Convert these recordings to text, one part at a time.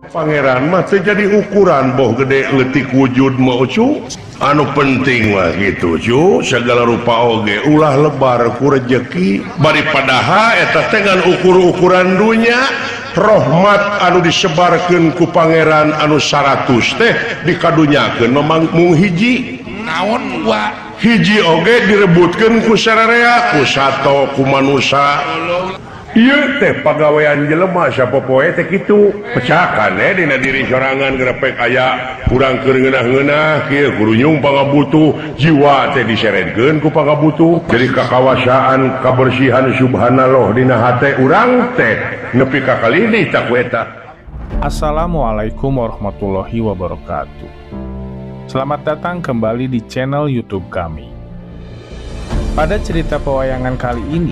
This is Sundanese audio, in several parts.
Pangeran mah teu jadi ukuran boh gede leutik wujud mah ucu. Anu penting mah gitu cu, segala rupa oge ulah lebar ku rejeki bari padaha eta teh ngan ukur-ukuran dunya. Rahmat anu disebarkeun ku pangeran anu 100 teh dikadunyakeun memang mung hiji. Naon wa hiji oge direbutkeun ku sararea, ku sato, ku manusa. Ieu teh pagawean jelema sapopoe teh kitu. Pecakan dina diri sorangan grepek aya kurang keur ngeunah-ngeunah kieu kurunyung pangabutuh, jiwa teh diseredkeun ku pangabutuh. Jadi kakawasaan kabersihan subhanallah dina hate urang teh nepi ka kalini tak ku eta. Assalamualaikum warahmatullahi wabarakatuh. Selamat datang kembali di channel YouTube kami. Pada cerita pewayangan kali ini,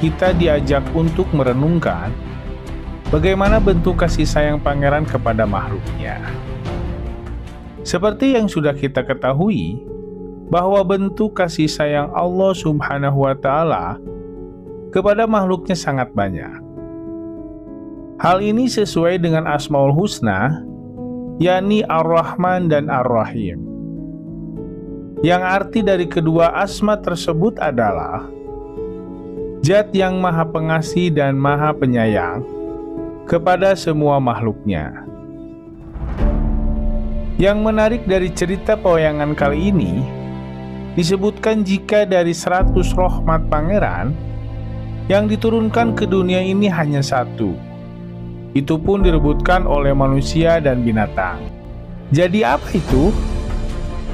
kita diajak untuk merenungkan bagaimana bentuk kasih sayang pangeran kepada makhluknya. Seperti yang sudah kita ketahui, bahwa bentuk kasih sayang Allah Subhanahu wa Ta'ala kepada makhluknya sangat banyak. Hal ini sesuai dengan Asmaul Husna, yakni Ar-Rahman dan Ar-Rahim. Yang arti dari kedua asma tersebut adalah Zat yang Maha Pengasih dan Maha Penyayang kepada semua makhluknya. Yang menarik dari cerita pewayangan kali ini, disebutkan jika dari 100 rahmat pangeran yang diturunkan ke dunia ini hanya satu. Itu pun direbutkan oleh manusia dan binatang. Jadi apa itu?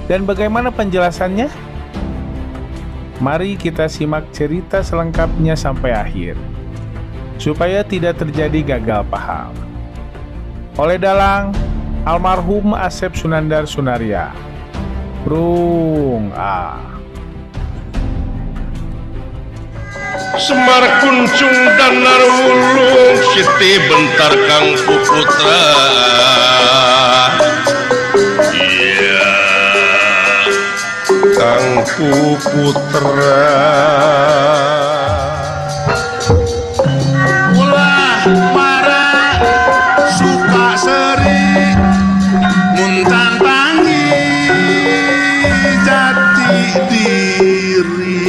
Dan bagaimana penjelasannya? Mari kita simak cerita selengkapnya sampai akhir, supaya tidak terjadi gagal paham. Oleh dalang almarhum Asep Sunandar Sunarya. Rung A. Semar Kuncung dan Narwulung Siti Bentar Kang Putra. Iya, Kang Putra. Ulah marah suka seri muntang pangi jati diri.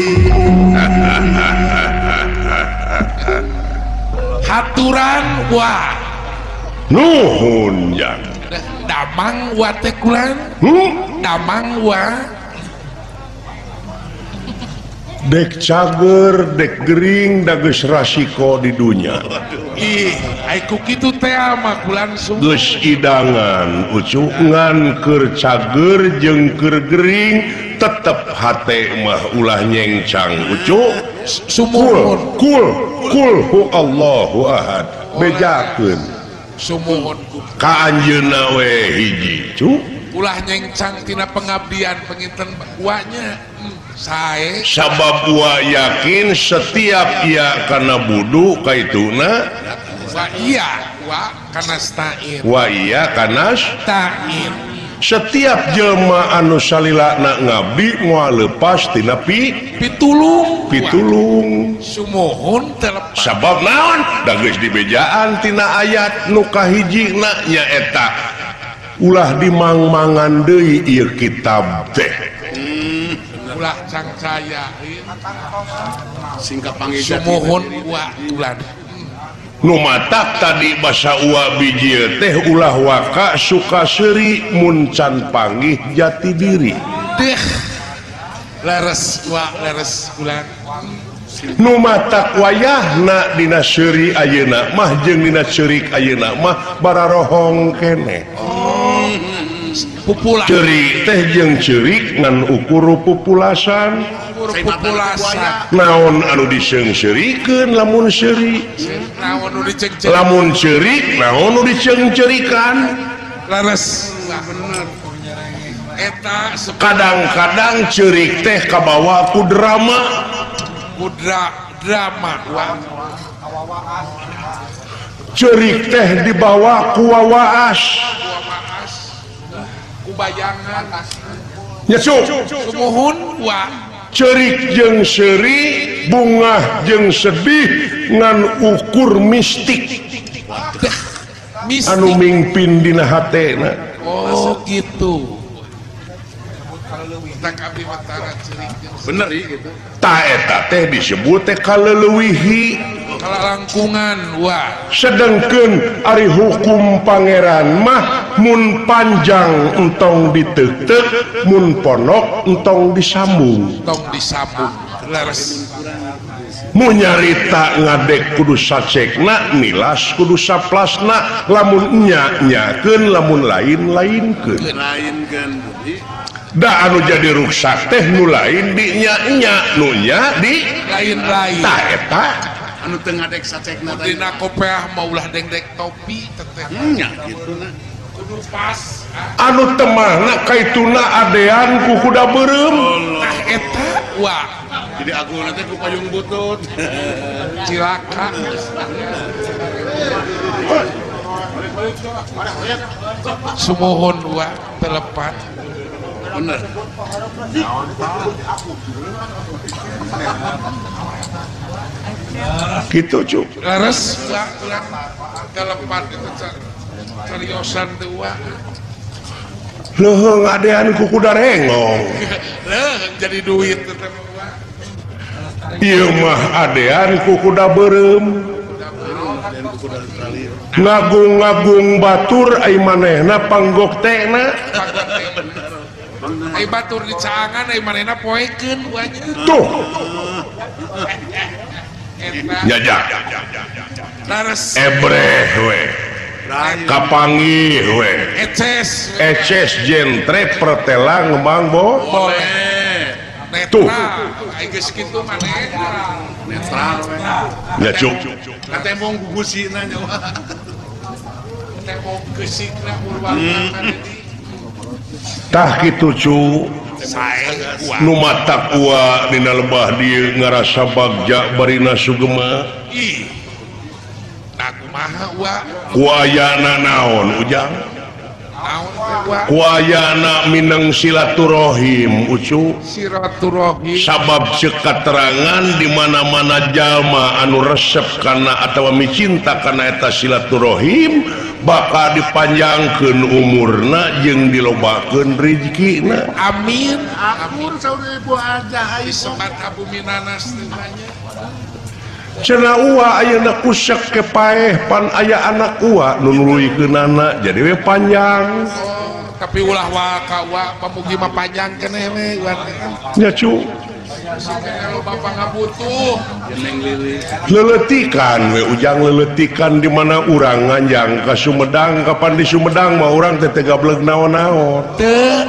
Haturan wa nuhun jang damang wa teh kulan. Damang wa dek cager dek gering dageus rasiko di dunya. Ih, ai ku kitu teh mah kulan geus idangan ucu ngan keur cager jeung keur gering tetep hate mah ulah nyengcang ucu. Sumuhun kul kul hu Allahu ahad bejakeun sumuhun ka anjeunna we hiji cu ulah nyengcang tina pengabdian penginten wanya sae sabab wa yakin setiap ia kana budu kaituna wa iya wa kana stain wa iya kana stain. Setiap jelma anu salilana ngabdi moal lepas tina pitulung pitulung sumuhun telepas sabab naon da geus dibejaan tina ayat nu kahijina nyaeta ulah dimangmangan deui ieu kitab teh. Ulah cangcaya singkap panggil sumuhun wa tulan nu matak tadi basa ua biji teh ulah waka suka seuri mun can panggih jati diri deh leres wa leres ulah nu matak wayahna dina seuri ayeuna mah jeung dina ceurik ayeuna mah bararohong keneh. Ceurik teh jeung ceurik ngan ukur pupulasan. Naon anu diseungseurikeun lamun seuri, lamun ceurik naon nu diceungceurikan. Leres bener eta. Kadang-kadang ceurik teh kabawa ku drama, ku drama Cerik teh dibawa ku wawaas. Ku bayangan. Nya Sumuhun wa. Cerik jeung seuri bungah jeung sedih ngan ukur mistik anu mingpin dina hatena. Oh gitu. Bener gitu. Ta eta teh disebut teh kaleleuwihi kalangkungan wah. Sedengkeun ari hukum pangeran mah mun panjang entong diteuteup, mun ponok entong disambung. Entong disambung. Leres. Mu nyarita ngadek kudu sacekna, nilas kudu saplasna, lamun nya nyakeun, lamun lain lainkeun. Lainkeun. Da anu jadi ruksak teh nu lain di nya-nya, nu nya di lain-lain. Tah eta anu teu ngadek sacekna teh. Dina kopeah mah ulah dengdek topi teteh. Nya kitu na. Kudu pas. Anu temahna kaituna adean ku kuda beureum. Tah eta wah. Jadi agungna teh ku payung butut. Cilaka. Sumuhun wa telepat. Bener. Gitu cu. Leres wa telepat itu cariosan teh wa. Leuheung adean ku kuda rengong. Leuheung jadi duit teteh. Ieu mah adean ku kuda beureum. Ngagung-ngagung batur ai manehna panggoktekna. Ai batur dicaangan ai manehna poekeun wanya. Tuh. Jajak. Leres. Ebreh we. Kapanggih we. Eces. Eces jentre pertela ngembang bo. Boleh. Tuh. Ai geus kitu mah netral. Netral we. Ya cuk. Katembong gugusina nya wah. Katembong geusikna urwarna di. Tah kitu cu. Nu matak ua dina lebah dieu ngarasa bagja barina sugema. Ih. Nah kumaha ua? Ku ayana naon ujang? Ku ayana mineng silaturahim ucu. Silaturahim. Sabab ceuk katerangan di mana-mana jalma anu resep kana atawa micinta kana eta silaturahim bakal dipanjangkeun umurna jeung dilobakeun rezekina. Amin. Akur saur ibu aja ai sebat bumi nanas teh nya. Cenah ua ayeuna kusek ke paeh pan aya anak ua nu nuluykeunana jadi we panjang. Oh, tapi ulah wa ka ua pamugi mah panjang keneh we ua teh. Nya cu. Kalau bapak ngabutuh leletikan we ujang leletikan di mana urang nganjang ka Sumedang kapan di Sumedang mah urang teh teu gableg naon-naon. Teu.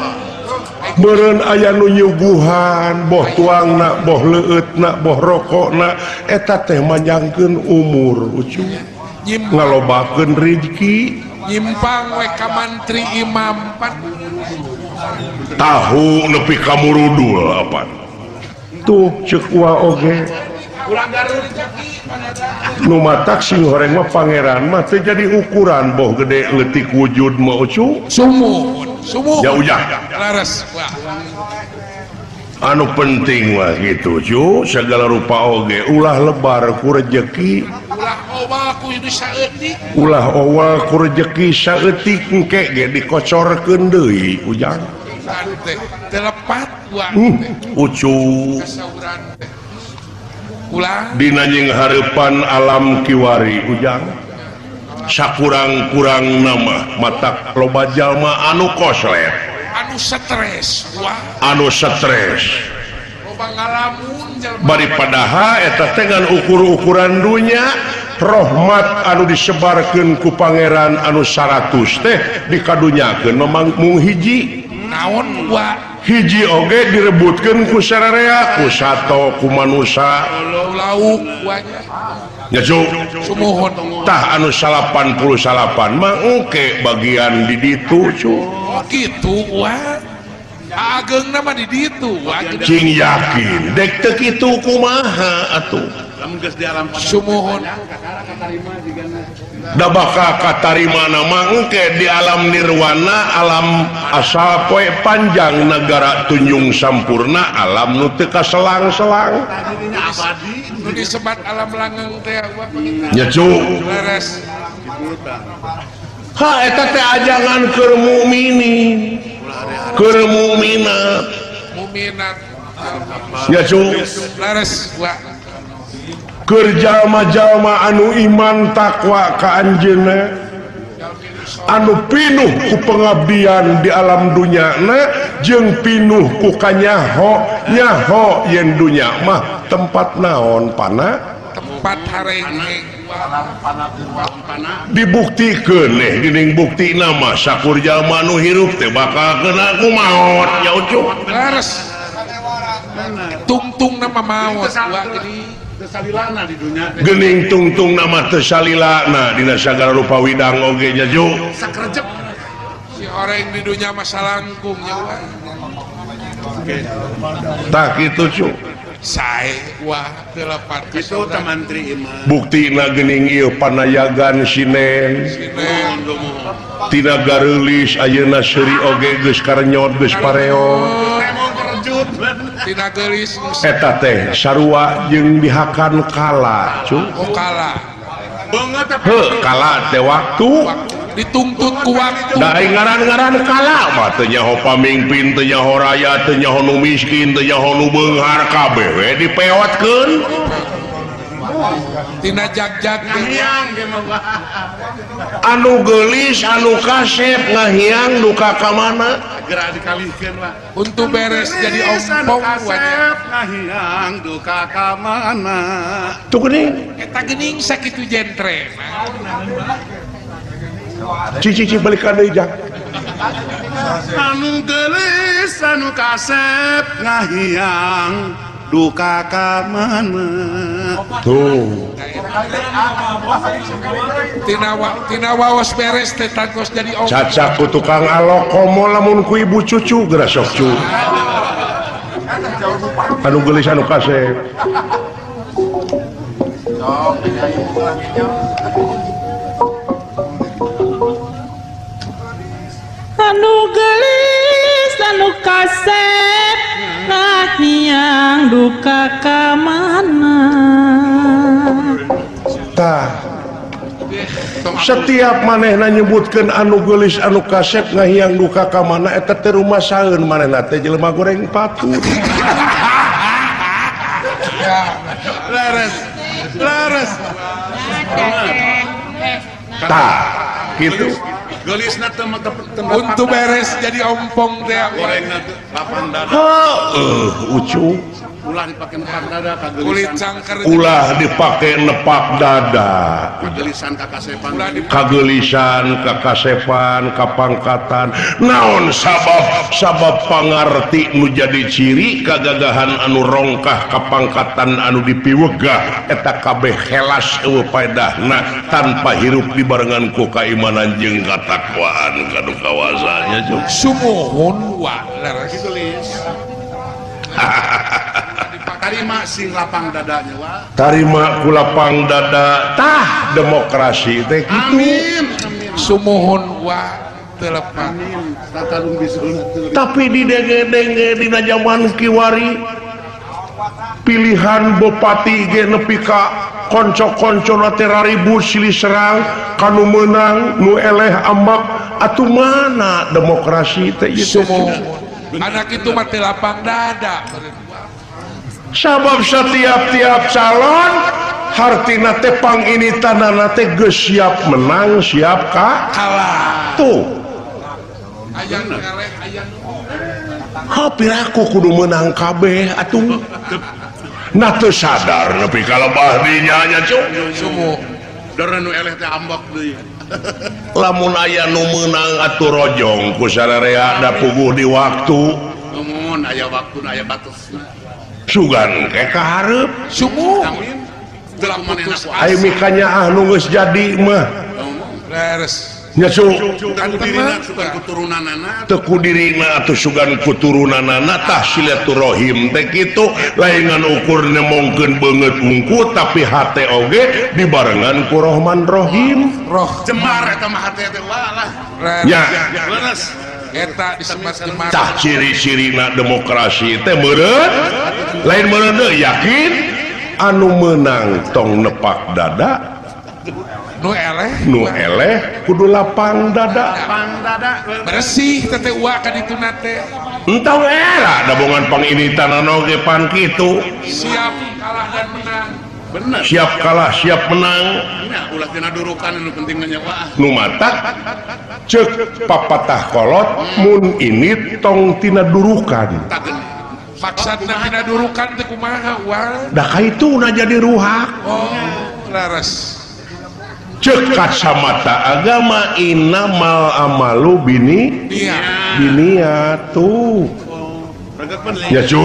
Meureun aya nu nyuguhan boh tuangna boh leueutna boh rokokna eta teh manjangkeun umur ucu ngalobakeun rezeki nyimpang we ka mantri imam pan tahu nepi ka murudul apan tuh ceuk ua oge nu matak sing horeng mah pangeran mah teu jadi ukuran boh gede leutik wujud mah ucu sumuhun sumuhun ya ujang laras wah anu penting mah gitu cu segala rupa oge ulah lebar ku rejeki ulah owal ku hidup saeutik ulah owal ku rejeki saeutik engke ge dikocorkeun deui ujang teh telepat wa ucu kasauran teh ulah dina jeung hareupan alam kiwari ujang sakurang-kurang nama matak loba jalma anu koslet anu stres wah anu stres loba ngalamun jalma bari padaha eta teh ngan ukur-ukuran dunya rahmat anu disebarkeun ku pangeran anu 100 teh dikadunyakeun memang mung hiji naon wa hiji oge direbutkeun ku sararea ku sato ku manusa lauk wanya nya cu sumuhun tah anu 88 mah engke bagian di ditu cu. Oh kitu wa ageungna mah di ditu wa cing yakin dek teu kitu kumaha atuh. Sumuhun. Da bakal katarima nama engke di alam nirwana, alam asal poe panjang negara tunjung sampurna, alam nu teu kaselang-selang. Nu disebat alam langgeng teh nya cu. Leres. Ha eta teh ajangan keur mukminin. Keur mukminat. Mukminat. Ya cu. Leres wa. Keur jalma-jalma anu iman takwa ka anjeunna, anu pinuh ku pengabdian di alam dunyana jeung pinuh ku kanyaho nyaho yen dunya mah tempat naon pana tempat harengheng dibuktikeun nih geuning buktina mah sakur jalma anu hirup teh bakal kena ku maot nya ucup leres tungtung nama maot wa geuning salilana di dunya geuning tungtung nama teu salilana dina sagala rupa widang oge nya ju sakrejep si orang di dunya mah salangkung nya wa tah kitu cu sae wah teu lepat kitu teh mantri iman buktina geuning ieu panayagan sinen tina gareulis ayeuna seuri oge geus karenyot geus pareo tina geulis eta teh sarua jeung dihakan kala cu oh kala heuh kala teh waktu dituntut ku waktu da ai ngaran-ngaran kala mah teu nyaho pamingpin teu nyaho raya teu nyaho nu miskin teu nyaho nu beunghar kabeh we dipeotkeun tina jag-jag anu geulis anu kasep ngahiang duka ka mana geura dikalihkeun lah untuk beres jadi ompong kasep ngahiang duka ka mana tuh geuning eta geuning sakitu jentre cici balikan deui jang anu geulis anu kasep ngahiang duka ka mana tuh tina waos beres teh tangkos jadi ompong cacak ku tukang alok komo lamun ku ibu cucu geura sok cu anu geulis anu kasep anu geulis anu kasep ngahiang duka ka mana tah setiap manehna nyebutkeun anu geulis anu kasep ngahiang duka ka mana eta teh rumasaeun manehna teh jelema goreng patut leres leres tah kitu geulisna teu untuk beres jadi ompong teh gorengna teu lapang dada heuh ucu ulah dipake nepak dada kageulisan ulah dipake nepak dada kageulisan kakasepan kageulisan kakasepan kapangkatan naon sabab sabab pangarti nu jadi ciri kagagahan anu rongkah kapangkatan anu dipiwegah eta kabeh helas eueuh paedahna tanpa hirup dibarengan ku kaimanan jeung katakwaan kanu kawasanya sumuhun wa leres geulis tarima sing lapang dadanya wa tarima ku lapang dada tah demokrasi teh kitu amin amin sumuhun wa teu lepat amin tapi di denge-denge dina zaman kiwari pilihan bupati ge nepi ka konco-koncona teh raribut silih serang kanu meunang nu eleh ambak atuh mana demokrasi teh ieu sumuhun anak itu mah teu lapang dada sabab setiap-tiap calon hartina teh panginitanana teh geus siap menang siap ka kalah tuh aya nu eleh aya nu ha piraku kudu menang kabeh atuh nah teu sadar nepi ka lebah dinya nya cu sumuh dor nu eleh teh ambek deui lamun aya nu meunang atuh rojong ku sararea da puguh di waktu numun aya waktuna aya batesna sugan ke kahareup sumuh amin ai mikanya ah nu geus jadi mah leres Nya teu ku dirina atuh sugan kuturunanana tah silaturahim teh kitu lain ngan ukur nemongkeun beungeut wungkul tapi hate oge dibarengan ku Rahman Rahim. Roh jemar eta mah hate teh lah. Nya leres eta disebat jemar. Tah ciri-cirina demokrasi teh meureun lain meureun deui yakin anu meunang tong nepak dada nu eleh kudu lapang dada bersih teh uak ka dituna teh entong era dabongan panginitan oge pan kitu siap kalah dan menang bener siap kalah siap menang nya ulah tina durukan anu penting mah nya nu matak ceuk papatah kolot mun ini tong tina durukan maksudna tina durukan teh kumaha uang da kaituna jadi ruhak oh laras cek kacamata agama innamal amalu bini biniat tuh ya cu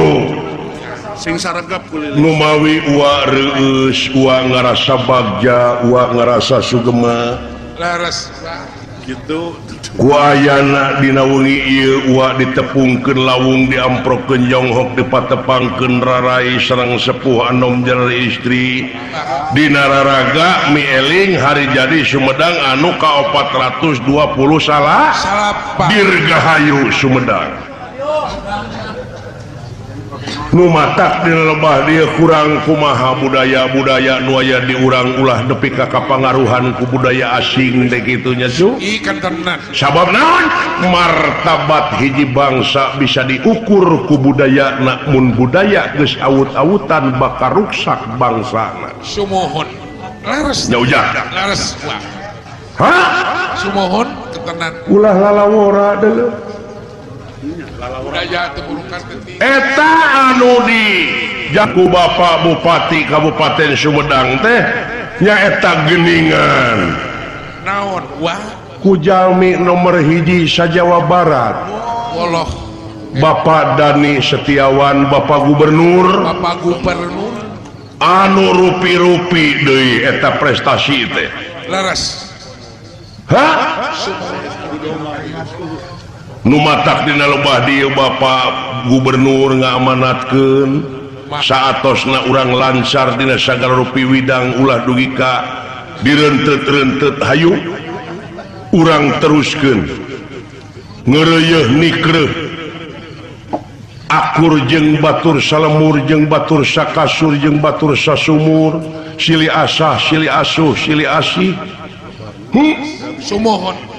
sing saregep numawi ua reueus ua ngarasa bagja ua ngarasa sugema laras gitu ku ayana dina wengi ieu ua ditepungkeun lawung diamprokeun jonghok dipatepangkeun rarai sareng sepuh anom jeung istri dina raraga mieling hari jadi Sumedang anu ka 420 salah dirgahayu Sumedang nu matak dina lebah dieu kurang kumaha budaya-budaya nu aya di urang ulah nepi ka kapangaruhan ku budaya asing teh kitu nya cu sabab naon martabat hiji bangsa bisa diukur ku budayana mun budaya geus awut-awutan bakal ruksak bangsana sumuhun leres nya ujang leres ha sumuhun ketenan ulah lalawora deuleu eta anu di jaku Bapak Bupati Kabupaten Sumedang teh nyaeta geningan naon wah ku jalmi nomor hiji sa-Jawa Barat woloh Bapak Dani Setiawan Bapak Gubernur anu rupi-rupi deui eta prestasi teh leres ha nu matak dina lebah dieu Bapak Gubernur ngamanatkeun saatosna urang lancar dina sagala rupi widang ulah dugi ka direntet-rentet hayu urang teruskeun ngeureuyeeh nikreuh akur jeung batur salemur jeung batur sakasur jeung batur sasumur silih asah silih asuh silih asih sumuhun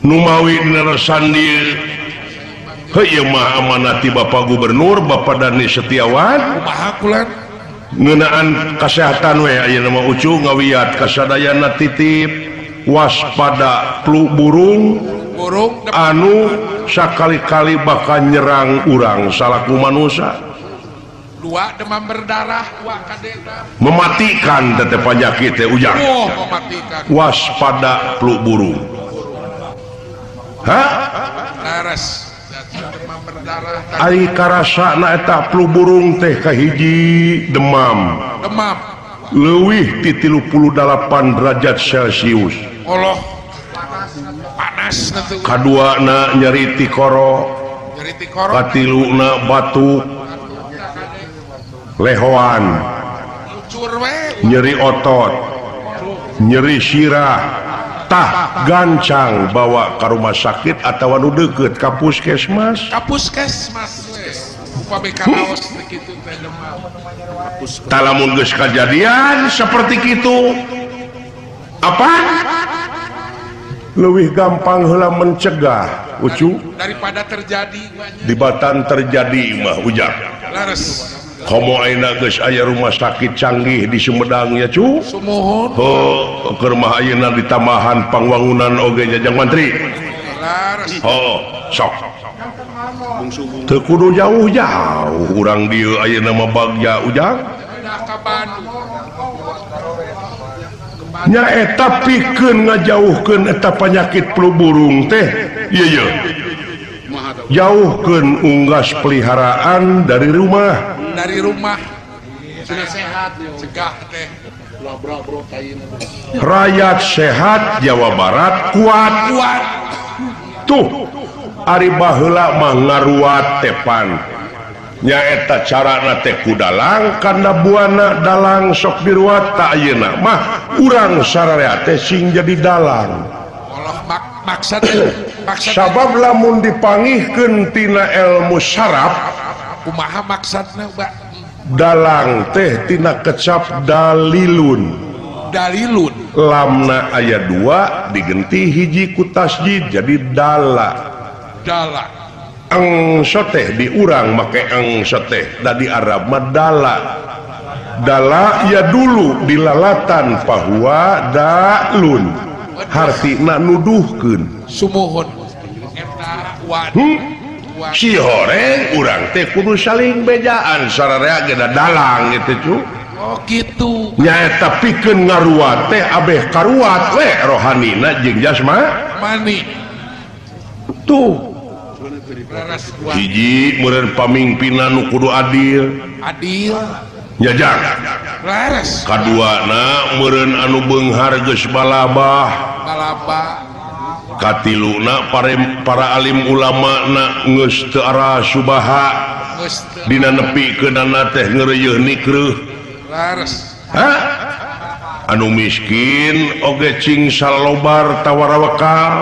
numawi neresan dieu heuh mah amanati Bapak Gubernur Bapak Dani Setiawan kumaha kulan ngeunaan kasehatan we ayeuna mah ucu ngawiat kasadayana titip waspada flu burung anu sakali-kali bakal nyerang urang salaku manusia dua demam berdarah dua kadeta mematikan teh penyakit teh ujang oh, mematikan waspada flu burung hah laras demam berdarah ari karasana eta flu burung teh kahiji demam leuwih ti 38 derajat Celcius Allah panas kaduana nyeri tikoro katiluna batuk lehoan nyeri otot nyeri sirah tah gancang bawa ke rumah sakit atau anu deket ka puskesmas talamun geus kajadian seperti kitu apa leuwih gampang heula mencegah ucu daripada terjadi dibatan terjadi mah ujang leres komo ayeuna geus aya rumah sakit canggih di Sumedang ya cu sumuhun heuh keur mah ayeuna ditambahan pangwangunan oge nya jang mantri leres heuh sok teu kudu jauh-jauh urang dieu ayeuna mah bagja ujang nya eta pikeun ngajauhkeun eta panyakit flu burung teh ieu ye jauhkeun unggas peliharaan dari rumah sudah sehat cegah teh Rakyat sehat Jawa Barat kuat. Kuat. Tuh ari baheula mah ngaruat tepan. Nyaeta carana teh ku dalang kana buana dalang sok diruat ta ayeuna mah urang sararea teh sing jadi dalang. Allah maksad maksad sabab lamun dipangihkeun tina ilmu saraf kumaha maksudna Mbak? Dalang teh tina kecap dalilun. Dalilun. Lamna aya 2 digenti hiji ku tasjid jadi dala. Dala. Angso teh di urang make angso teh da di Arab mah dala. Dala ya dulu dilalatan bahwa dalun. Hartina nuduhkeun. Sumuhun. Eta wa. Si horeng urang teh kudu saling bejaan sararea ge dalang gitu cu. Oh gitu. Nyaeta pikeun ngaruat teh abeh karuat we rohanina jeung jasmani. Tuh. Hiji meureun pamingpinna nu kudu adil. Adil. Jajang. Leres. Kaduana meureun anu beunghar geus balabah. Balabah. Katiluna para alim ulama na geus teu ara subaha. Dina nepikeunana teh ngeureuyeun nikreuh. Leres. Hah? Anu miskin oge cing salobar tawarawakal.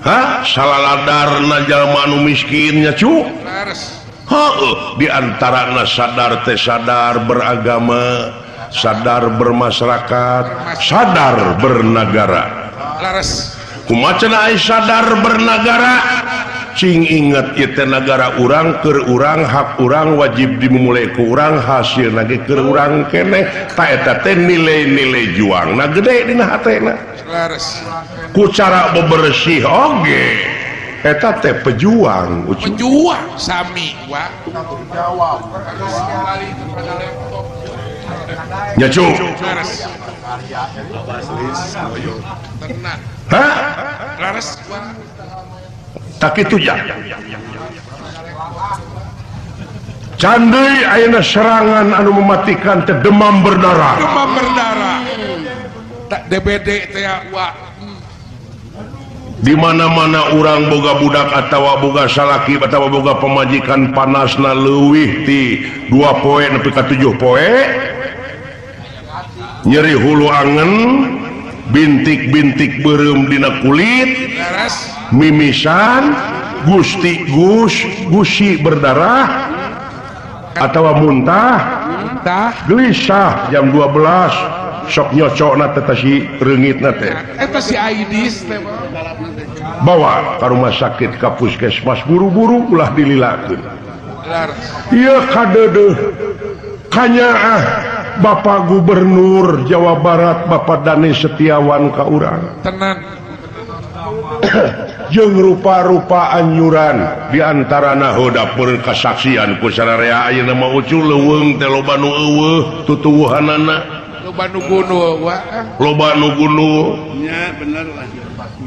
Hah? Salaladarna jalma anu miskinnya cu. Leres. Heuh, di antarana sadar teh sadar beragama, sadar bermasyarakat, sadar bernegara. Leres. Kumaha cenah ai sadar bernegara? Cing inget ieu teh nagara urang keur urang, hak urang wajib dimumule ku urang, hasilna ge keur urang keneh. Ta eta teh nilai-nilai juangna gede dina hatena. Leres. Ku cara bebersih oge eta teh pejuang ucu. Pejuang sami wa. Nya cu. Leres. Tenang. Hah? Leres wa. Tak kitu ja. Candei ayeuna serangan anu mematikan teh demam berdarah. Demam berdarah. Tak DBD teh wa. Di mana-mana urang boga budak atawa boga salaki atawa boga pemajikan panasna leuwih ti 2 poe nepi ka 7 poe. Nyeri hulu angen, bintik-bintik beureum dina kulit, mimisan, gusti gus, gusi berdarah atawa muntah, gelisah jam 12 sok nyocokna teh si reungitna teh. Eta si Aidis teh bawa ka rumah sakit ka puskesmas buru-buru ulah dililakeun. Ieu kadeudeuh kanyaah Bapak Gubernur Jawa Barat Bapak Dani Setiawan ka urang. Tenan. Jeung rupa-rupa anyuran di antarana heuh kasaksian ku sararea ayeuna mah ucu leuweung teh loba nu eueuh tutuwuhanana. Loba nu gunul wa. Loba nu gunul. Nya bener lah.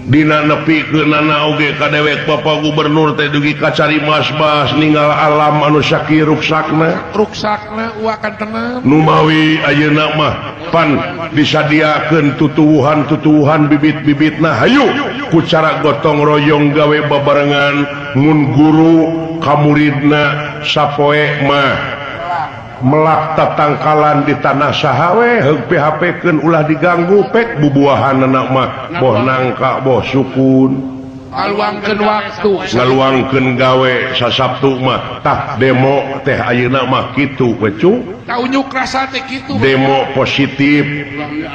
Dina nepikeunana oge ka dewek Bapak Gubernur teh dugi ka cari mas-mas ninggal alam anu sakieu ruksakna. Ruksakna wa kan tenan. Numawi ayeuna mah pan disadiakeun tutuwuhan-tutuwuhan bibit-bibitna hayu ku cara gotong royong gawe babarengan mun guru ka muridna sapoe mah melak tatangkalan di tanah saha we heug PHP-keun ulah diganggu pek bubuahanana mah boh nangka boh sukun ngaluangkeun waktu ngaluangkeun gawe sasabtu mah tah demo teh ayeuna mah kitu we cu tah unjuk rasa teh kitu demo positif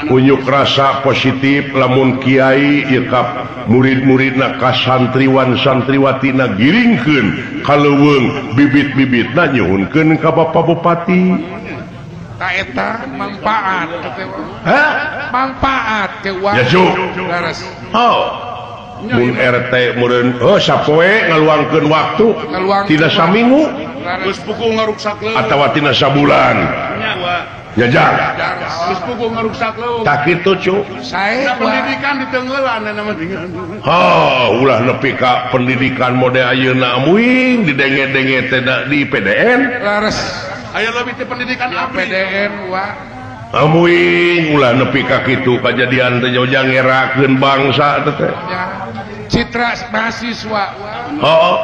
unjuk rasa positif lamun kiai ieu ka murid-muridna ka santriwan santriwatina giringkeun ka leuweung bibit-bibitna nyuhunkeun ka Bapak Bupati ta eta mangpaat hah mangpaat ke wa ya cu leres oh mun RT meureun oh sapoe ngaluangkeun waktu tina saminggu geus pukul ngaruksak leuweung atawa tina sabulan jajang geus pukul ngaruksak leuweung tak kitu cu sae pendidikan ditenggelan na mah oh ulah nepi ka pendidikan mode ayeuna amuing didenge-denge teh di PDN leres aya leuwih teh pendidikan PDN wa Amuing ulah nepi ka kitu kajadian teh jauh ngerakeun bangsa teh. Citra mahasiswa. Oh,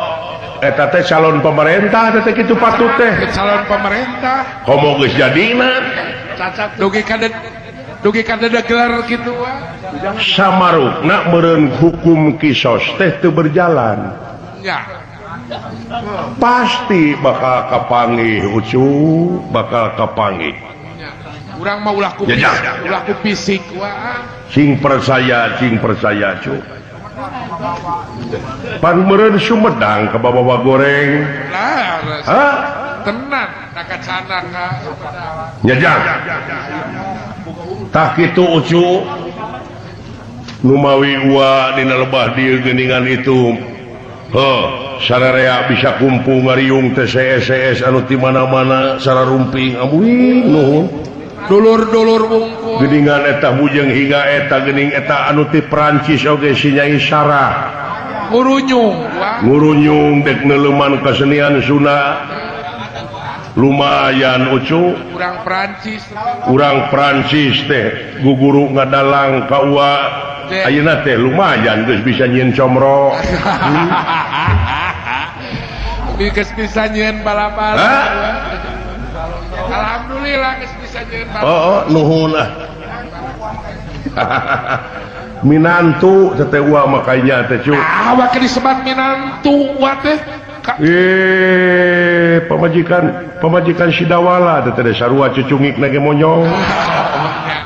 eta teh calon pemerintah teh kitu patut teh. Calon pemerintah. Komo geus jadina. Cacat dugi ka gelar kitu wa. Samarukna meureun hukum kisos teh teu berjalan. Nya. Pasti bakal kapanggih ucu, bakal kapanggih. Urang mah ulah ku ulah ku fisik wa. Sing percaya cu. Pan meureun Sumedang ka bawa goreng. Lah, hah? Tenan nakacana ka Sumedang. Nyajang. Tah kitu ucu. Numawi ua dina lebah dieu geuningan itu. Heuh, sararea bisa kumpul ngariung teh CSS anu ti mana-mana sararumping amuing nuhun. Dulur-dulur wungkul geuningan eta bujeng hingga eta geuning eta anu ti Perancis oge si Nyai Sarah ngurunyung dek neuleuman kesenian Sunda lumayan ucu urang Perancis teh guguru ngadalang ka ua ayeuna teh lumayan geus bisa nyieun comro. Geus bisa nyieun bala-bala. Alhamdulillah geus bisa nyieun bala. Oh, nuhun ah. Minantu teh ua makanya teh cu. Ah, wa disebat minantu wa teh. Pamajikan Sidawala teh teh sarua cucungik na ge monyong.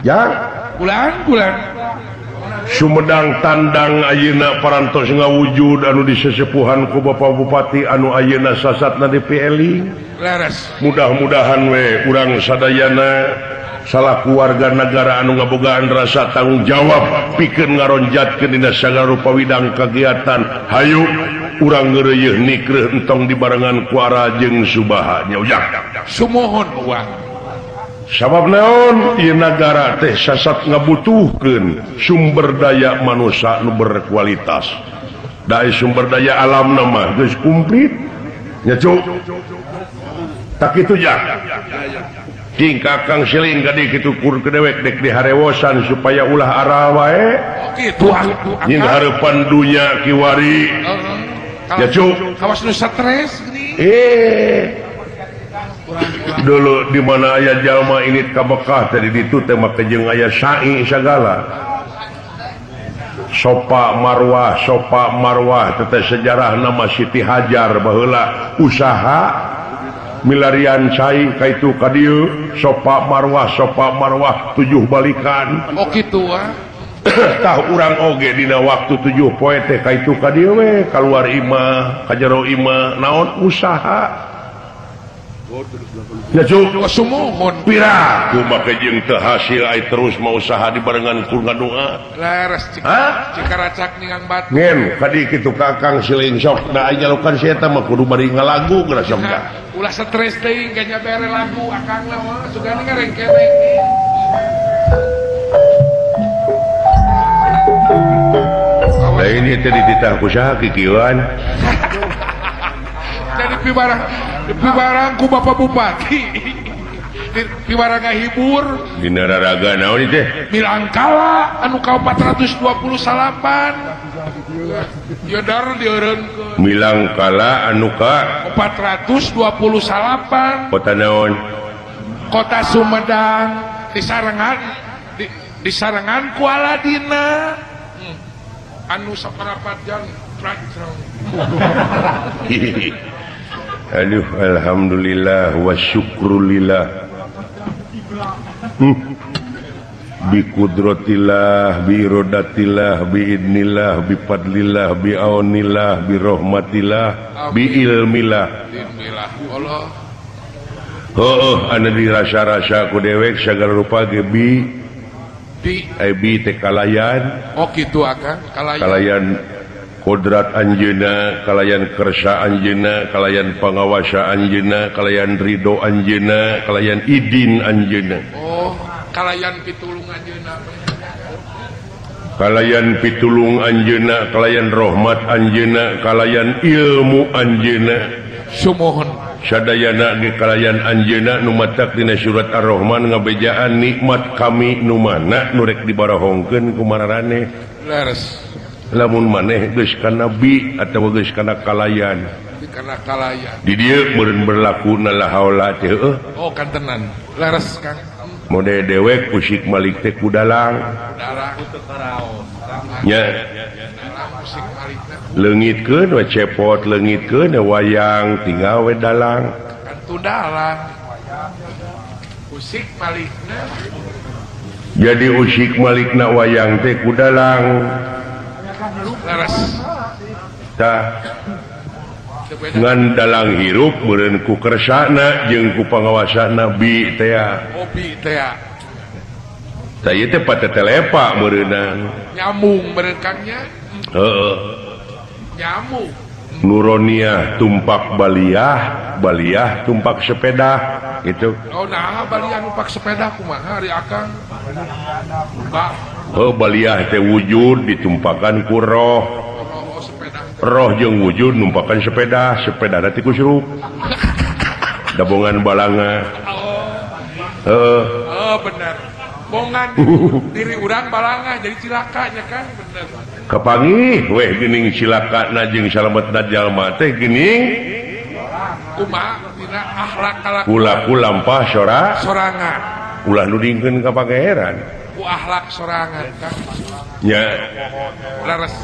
Ya, bulan-bulan Sumedang tandang ayeuna parantos ngawujud anu disesepuhan ku Bapak Bupati anu ayeuna sasatna di PLI. Leres. Mudah-mudahan we urang sadayana salaku warga negara anu ngabogaan rasa tanggung jawab pikeun ngaronjatkeun dina sagala rupa widang kagiatan. Hayu urang ngeureuyeuh nikreuh entong dibarengan ku ara jeung subaha nya ujang. Sumuhun uang. Sabab naon ieu nagara teh sasat ngabutuhkeun sumber daya manusia nu berkualitas. Da sumber daya alam mah geus komplit. Nya cuk. Tak kitu ja. Cing Kakang Siling ka dieu kitu kur ke dewek dek diharewosan supaya ulah aral wae. Kitu nyin hareupan dunya kiwari. Ya cuk. Kawas nu stres geuning. Dulu di mana aya jalma ini ka Mekah tadi ditu teh make jeung aya sa'i sagala. Sopa Marwah teh sejarah nama Siti Hajar baheula usaha milarian cai ka itu ka dieu Sopa Marwah 7 balikan. Oh kitu ah. Tah urang oge dina waktu 7 poe teh ka itu ka dieu we kaluar imah ka jero imah naon usaha. Ya cuk, sumuhun pira ku make jeung teu hasil ai terus mau usaha dibarengan ku ngadoa. Leres cikaracak ningang batu. Ngen ka dieu kitu Kakang Siling sok da ai nyalukan si eta mah kudu bari ngalagu geura sok da. Ulah stres teuing ganya bere lagu akang mah sugane ngarengkereng. Lah ini teh dititah ku saha kikieuan. Jadi pibarang ku Bapak Bupati. Pibarang ngahibur. Dina raraga naon ieu teh? Milangkala anu ka 428. Yodar dieureunkeun. Milangkala anu ka 428. Kota naon? Kota Sumedang disarengan ku Aladina. Anu saparapat jam Aduh, alhamdulillah wa syukrulillah. Bi qudratillah, bi iradatillah, bi idnillah, bi fadlillah, bi aunillah, bi rahmatillah, bi ilmillah. Allah. Heuh, anu dirasa-rasa ku dewek sagala rupa ge bi bi teh kalayan. Oh kitu akang, kalayan. Kalayan kodrat anjeuna, kalayan kersa anjeuna, kalayan pangawasa anjeuna, kalayan ridho anjeuna, kalayan idin anjeuna. Oh, kalayan pitulung anjeuna. Kalayan pitulung anjeuna, kalayan rahmat anjeuna, kalayan ilmu anjeuna. Sumuhun. Sadayana ge kalayan anjeunna nu matak dina surat Ar-Rahman ngabejaan nikmat kami nu mana nu rek dibarohongkeun ku mararaneh. Leres. Lamun maneh geus ka nabi atawa geus kana kalayan. Kana kalayan. Di dieu meureun berlaku na la haula teh heueuh. Oh kantenan. Leres Kang. Mode dewek usik malik teh ku dalang. Dalang teu karaos. Nya. Leungitkeun we cepot, leungitkeun we wayang, tinggal we dalang. Kantu dalang. Usik malikna. Jadi usik malikna wayang teh ku dalang. Leres. Tah. Ngan dalang hirup meureun ku kersana jeung ku pangawasana bi teh. Oh bi teh. Tah ieu teh patetelepa meureunna. Nyambung meureun Kang nya. Heeh. Nyamuk. Nuroniah tumpak baliah, baliah tumpak sepeda gitu. Oh nah baliah numpak sepeda kumaha ari akang? Ba. Oh baliah teh wujud ditumpakan ku roh. Oh, sepeda. Roh jeung wujud numpakan sepeda, sepeda teh ku sirup. Dabongan balanga. Oh. Heeh. Oh bener. Bongan diri urang balanga jadi cilaka nya kan bener. Kapanggih weh geuning cilakana jeung salametna jalma teh geuning kumaha dina akhlak kalakuan kulaku lampah sorangan ulah nudingkeun ka pangeran ku akhlak sorangan Kang nya leres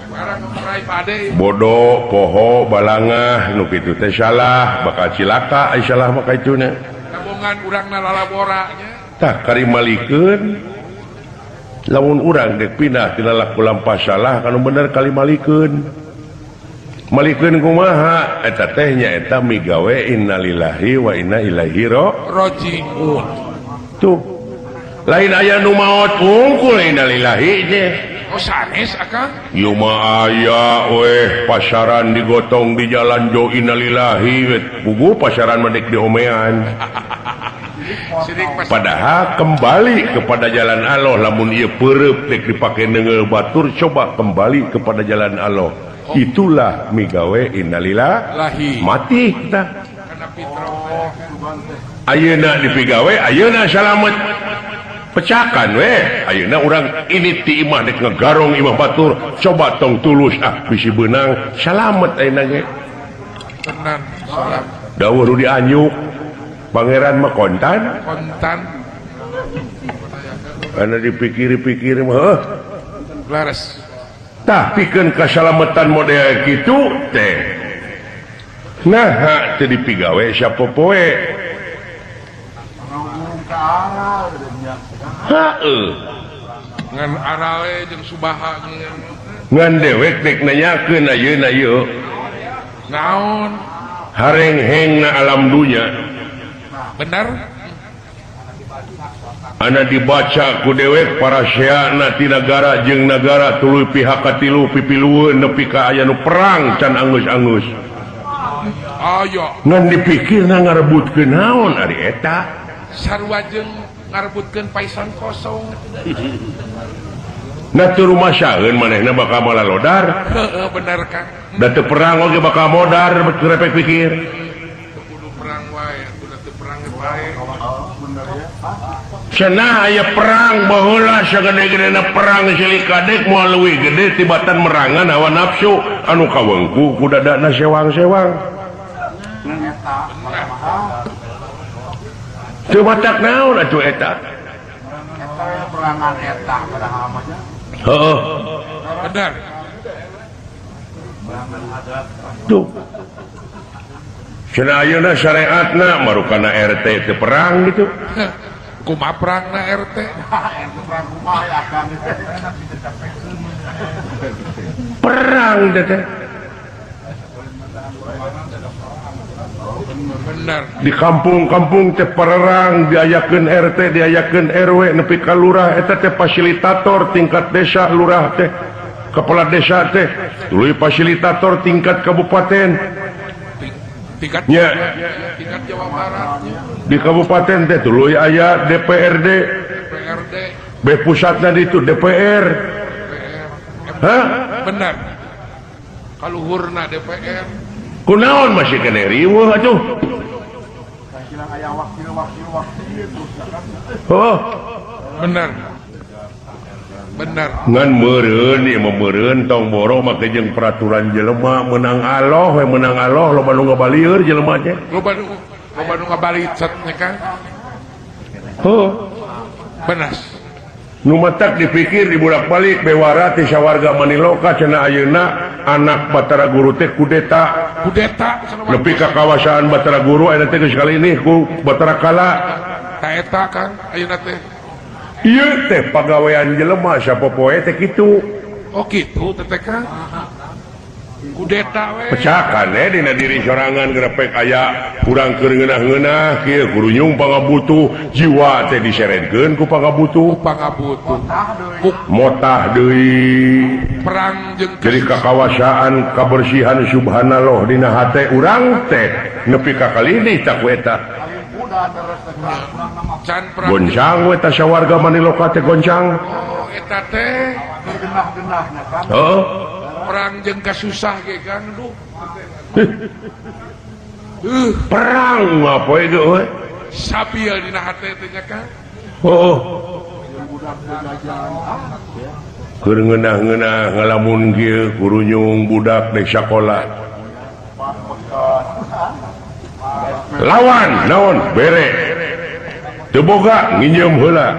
barang rai pade bodoh poho balangah nu kitu teh salah bakal cilaka ai salah mah kaituna kabongan urangna lalabora nya tah kari malikeun lamun urang dek pindah tina laku lampah salah kanu bener kali malikeun malikeun kumaha eta teh nya eta migawe innalillahi wa inna ilaihi rajiun tuh lain aya nu maot wungkul innalillahi teh. Oh sanes akang ieu mah aya weh pasaran digotong di jalan jo innalillahi weh puguh pasaran mah dek diomean. Padahal kembali kepada jalan Allah lamun ieu peureub dek dipake neunggeul batur coba kembali kepada jalan Allah. Oh. Itulah migawe innalillahi mati tah. Ayeuna dipigawe ayeuna salamet pecakan weh ayeuna urang ini ti imah dek ngegarong imah batur coba tong tulus ah bisi beunang salamet ayeuna ge. Tenan salam. Dawuh nu dianyuk pangeran mah kontan kontan karena dipikir-pikir mah leres tah pikeun kasalametan model kitu teh nah teu dipigawe sapopoe heuh ngan arale jeung subaha ngan dewek dek nanyakeun ayeuna ieu naon harenghengna alam dunya benar ana dibaca ku dewek para seana ti nagara jeung nagara tuluy pihak katilu pipilueun nepi ka aya nu perang can anggeus-anggeus aya ngan dipikirna ngarebutkeun naon ari eta sarua jeung ngarebutkeun paisan kosong na teu rumasaeun manehna bakal malalodar heeh bener Kang da teu perang oge bakal modar repek pikir teu kudu perang wae teu perang wae cenah aya perang baheula sagede-gedena perang silih kadek moal leuwih gede tibatan merangan hawa nafsu anu kawengku ku dadana sewang-sewang teu batak naon atuh eta perangan eta heeh bener tuh cenah ayeuna syariatna marukana RT teu perang gitu kumaha perangna RT perang kumaha ya Kang perang teh bener di kampung-kampung teh perang diayakeun RT diayakeun RW nepi ka lurah eta teh fasilitator tingkat desa lurah teh kepala desa teh tuluy fasilitator tingkat kabupaten tingkat ya. Tingkat Jawa Barat di kabupaten teh tuluy aya DPRD DPRD B pusatna ditu DPR. Hah? Benar kaluhurna DPR. Kunaon masih kene riweuh atuh. Oh, bener. Bener. Ngan meureun ieu mah meureun tong boro make jeung peraturan jelema meunang Allah we meunang Allah loba nu ngabalieur jelema teh. Loba nu ngabalicet nya Kang. Heuh. Benas. Nu matak dipikir dibolak-balik bewara teh sawarga Maniloka cenah ayeuna anak Batara Guru teh kudeta. Kudeta nepi ka kawasaan Batara Guru ayeuna teh geus kali ini ku Batara Kala. Ka eta Kang ayeuna teh. Ieu teh pagawean jelema sapopoe teh kitu. Oh kitu teh Kang. Kudeta we. Pecakan dina diri sorangan grepek aya kurang keur ngeunah-ngeunah kieu kurunyung pangabutuh jiwa teh diseredkeun ku pangabutuh. Pangabutuh. Motah deui. Perang jeung jadi kakawasaan kabersihan subhanallah dina hate urang teh nepi ka kalini tak ku eta. Goncang we ta sawarga Maniloka teh goncang. Oh eta teh genah-genahna Kang. Heeh. Perang jeung kasusah ge Kang duh. Perang apa itu we? Sabil dina hate teh nya Kang. Heeh. Keur ngeunah-ngeunah ngalamun kieu kurunyung budak dek sakola. Lawan naon bere. Teu boga nginjeum heula.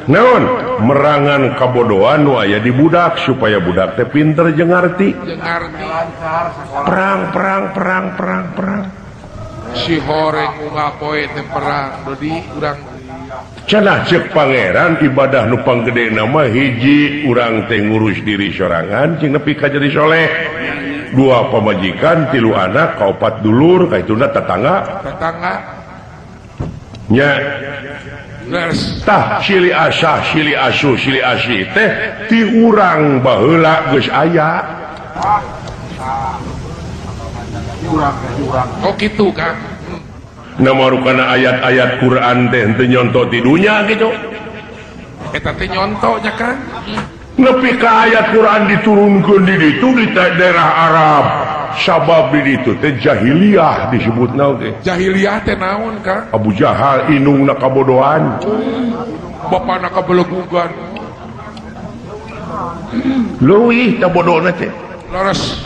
Naon merangan kabodohan nu aya di budak supaya budak teh pinter jeung ngarti. Perang perang perang perang perang. Si horeng unggal poe teh perang Dodi urang. Cenah ceuk pangeran ibadah nu panggedena mah hiji urang teh ngurus diri sorangan cing nepi ka jadi soleh. Dua pamajikan, tilu anak, kaopat dulur, kaituna tetangga. Tetangga. Nya. Tah sili asah, sili asu, sili asi teh ti urang baheula geus aya. Oh kitu Kang. Namarukana ayat-ayat Quran teh henteu nyonto ti dunya kitu. Eta teh nyonto nya Kang. Nepi ka ayat Quran diturunkeun di ditu di daerah Arab. Sabab di ditu teh jahiliyah disebutna oge. Jahiliyah teh naon Kang? Abu Jahal inungna kabodohan. Bapana kabelegugan. Leuwih teh bodona teh. Leres.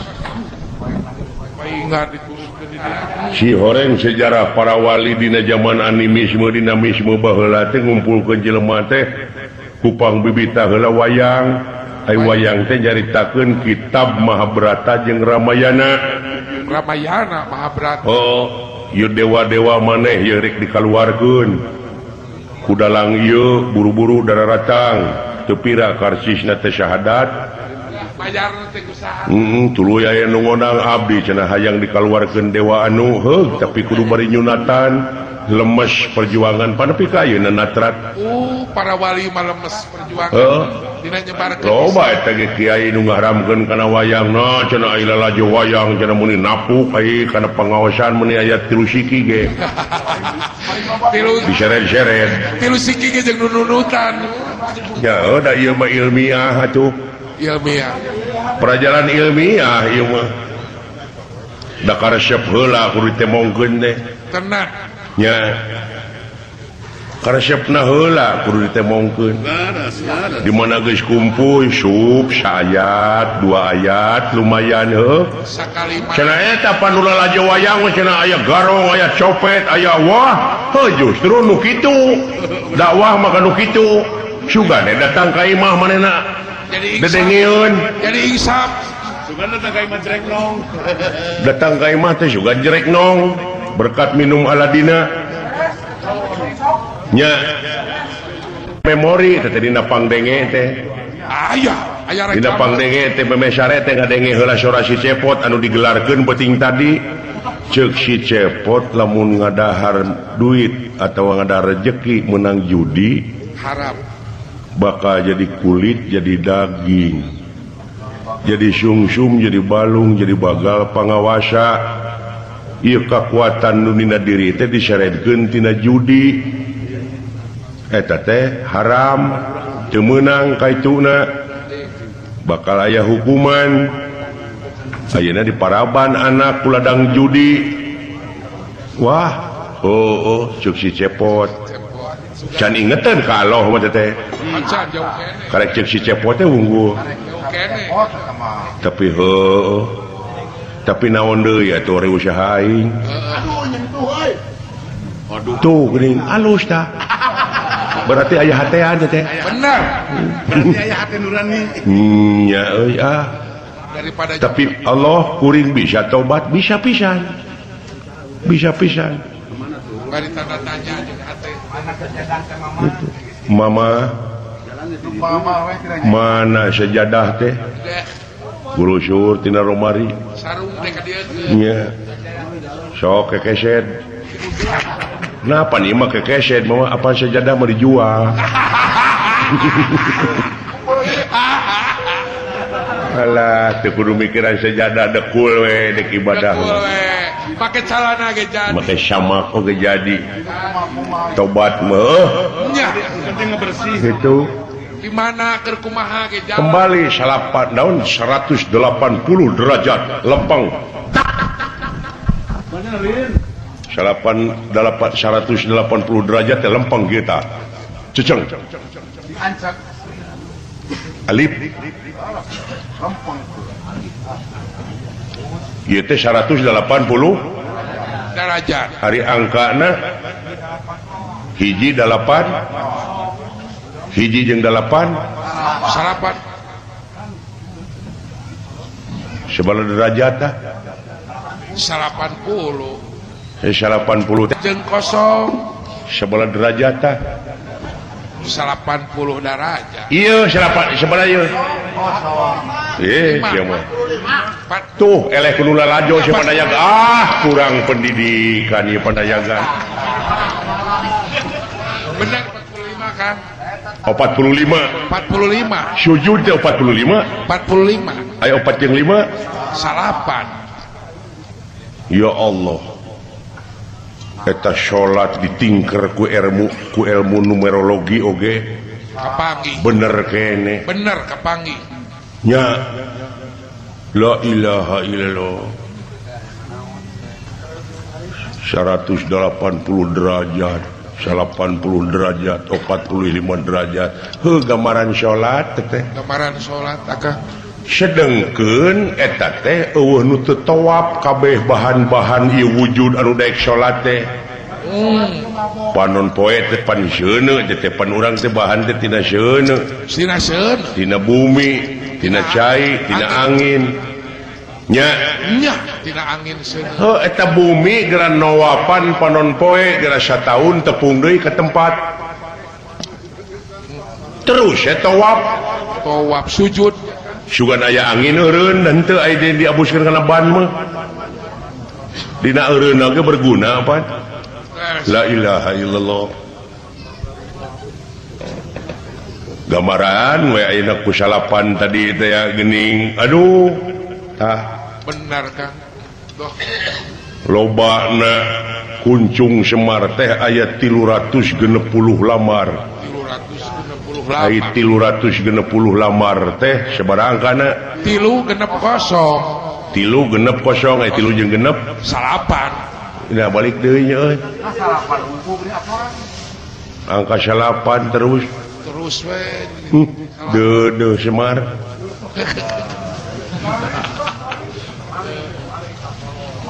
Paingat diturunkeun di ditu. Si horeng sejarah para wali dina zaman animisme dinamisme baheula teh ngumpulkeun jelema teh kupang bibita heula wayang. Ai wayang teh nyaritakeun kitab Mahabharata jeung Ramayana. Ramayana Mahabharata. Oh, ieu dewa-dewa maneh ieu rek dikaluarkeun. Ku dalang ieu buru-buru dararatang, teu pira karsisna teh syahadat. Bayarna teh ku saha? Tuluy aya nu ngondang abdi cenah hayang dikaluarkeun dewa anu heug tapi kudu bari nyunatan. Lemes perjuangan panepi ka ayeuna natrat. Para wali mah lemes perjuangan. Dina nyebarkeun. Loba eta ge kiai nu ngaharamkeun kana wayangna cenah aya lalajo wayang cenah muni napuk ai kana pengawasan muni aya tilu siki ge. Tilu diseret-seret. Tilu siki ge jeung nununutan. Ya da ieu mah ilmiah atuh. Ilmiah. Pelajaran ilmiah ieu mah. Da karesep heula kudu ditemongkeun teh. Tenang. Nya karesepna heula kudu ditemongkeun. Di mana geus kumpul sup saayat dua ayat lumayan heuh. Sakalima. Cenah eta panu lalajo wayang cenah aya garong aya copet aya wah heuh justru nu kitu. Dakwah mah nu kitu. Sugane datang ka imah manehna. Jadi dedengeun. Jadi insaf. Sugan datang ka imah jerek nong. Datang ka imah teh sugan jerek nong. Berkat minum Aladina nya memori teh dina pangdenge teh aya aya dina pangdenge teh memesare teh ngadenge heula sora si Cepot anu digelarkeun peuting tadi. Ceuk si Cepot lamun ngadahar duit atawa ngadahar rejeki menang judi harap bakal jadi kulit jadi daging jadi sungsum jadi balung jadi bagal pangawasa. Ieu kakuatan nu dina diri teh diseredkeun tina judi eta teh haram teu meunang kaituna bakal aya hukuman. Ayeuna di Paraban anak ku ladang judi. Wah, oh cuk si Cepot. Can ingetan ka Allah mah teh. Karek cek si Cepot teh unggul. Tapi heuh. Tapi naon deui atuh ari usaha aing. Aduh nyentuh euy. Aduh. Tuh geuning alus tah. Berarti aya hatean teh. Bener. Berarti aya hate nurani. Nya euy ah. Daripada tapi Allah kuring bisa tobat bisa pisan. Bisa pisan. Bari tanda tanya jeung hate. Mama. Mana sejadah teh? Gurusur tina romari. Sarung teh ka dieu. Nya. Sok kekeset. Napa nih mah kekeset mama apa sejadah mau dijual. Alah, teu kudu mikiran sejadah dekul we dek ibadah. Make calana ge jadi. Make samak oge jadi. Tobat mah. Nya, penting bersih. Gitu. Di mana keur kumaha ge jalan. Kembali salapan daun 180 derajat lempeng. Salapan 180 derajat lempeng kita. Ceceng. Diancak. Alif. Ieu teh 180 derajat. Hari angkana hiji 8 hiji jeung 8 salapan. Sabaraha derajat tah? 80. 80 jeung kosong. Sabaraha derajat tah? 80 derajat. Iya, sabaraha ieu? Eh, sia mah. Tuh, eleh kudu lalajo si Pandayaga. Ah, kurang pendidikan ieu Pandayaga. Benar 45 kan? 45. 45. Sujud teh 45. 45. Aya 4 jeung 5? Salapan. Ya Allah. Eta salat ditingker ku ilmu numerologi oge. Kapanggih. Bener kene. Bener kapanggih. Nya. La ilaha illallah. 180 derajat, 80 derajat, 45 derajat. Heuh gambaran salat teh. Gambaran salat akang. Sedengkeun eta teh eueuh nu teu tawaf kabeh bahan-bahan ieu wujud anu daek salat teh. Panon poe teh pan seuneu teh pan urang teh bahan teh tina seuneu. Tina seuneu. Tina bumi, tina cai, tina angin. Nya, nya tina angin seuneu. Heuh eta bumi geura nawapan panon poe geura sataun tepung deui ka tempat. Terus eta tawaf. Tawaf sujud. Sugan aya angin eureun henteu aya diabuskeun kana ban mah. Dina eureunna ge berguna apa? La ilaha illallah. Gambaran we ayeuna ku salapan tadi teh ya geuning. Aduh, tah. Benar Kang. Doh. Lobana kuncung Semar teh aya 360 lamar. 360 Ai 360 lamar teh sabaraha angkana? 360. 360 ai 3 jeung genep salapan. Nah balik deui nya euy. Angka salapan terus. Terus we. Deudeuh Semar.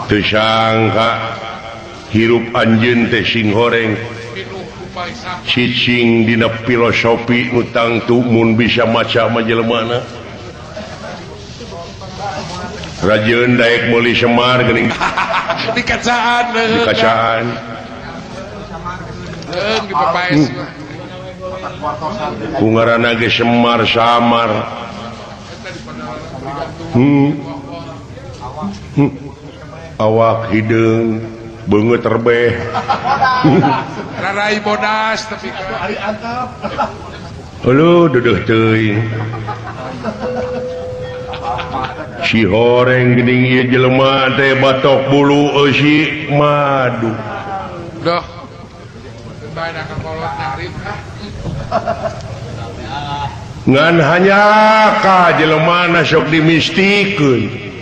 Teu sangka hirup anjeun teh sing horeng. Cicing dina filosofi nu tangtu mun bisa maca mah jelemana. Rajeun daek meuli Semar geuning di kacaan di kacaan. Heung di papaes. Ku ngaranna ge Semar samar. Awak hideung beungeut rebeh. Rarai bodas tapi ari antap. Heuh deudeuh teuing. Si horeng geuning ieu jelema teh batok bulu eusi madu. Doh. Bae ka kolot narif. Ngan hanya ka jelema na sok dimistikeun.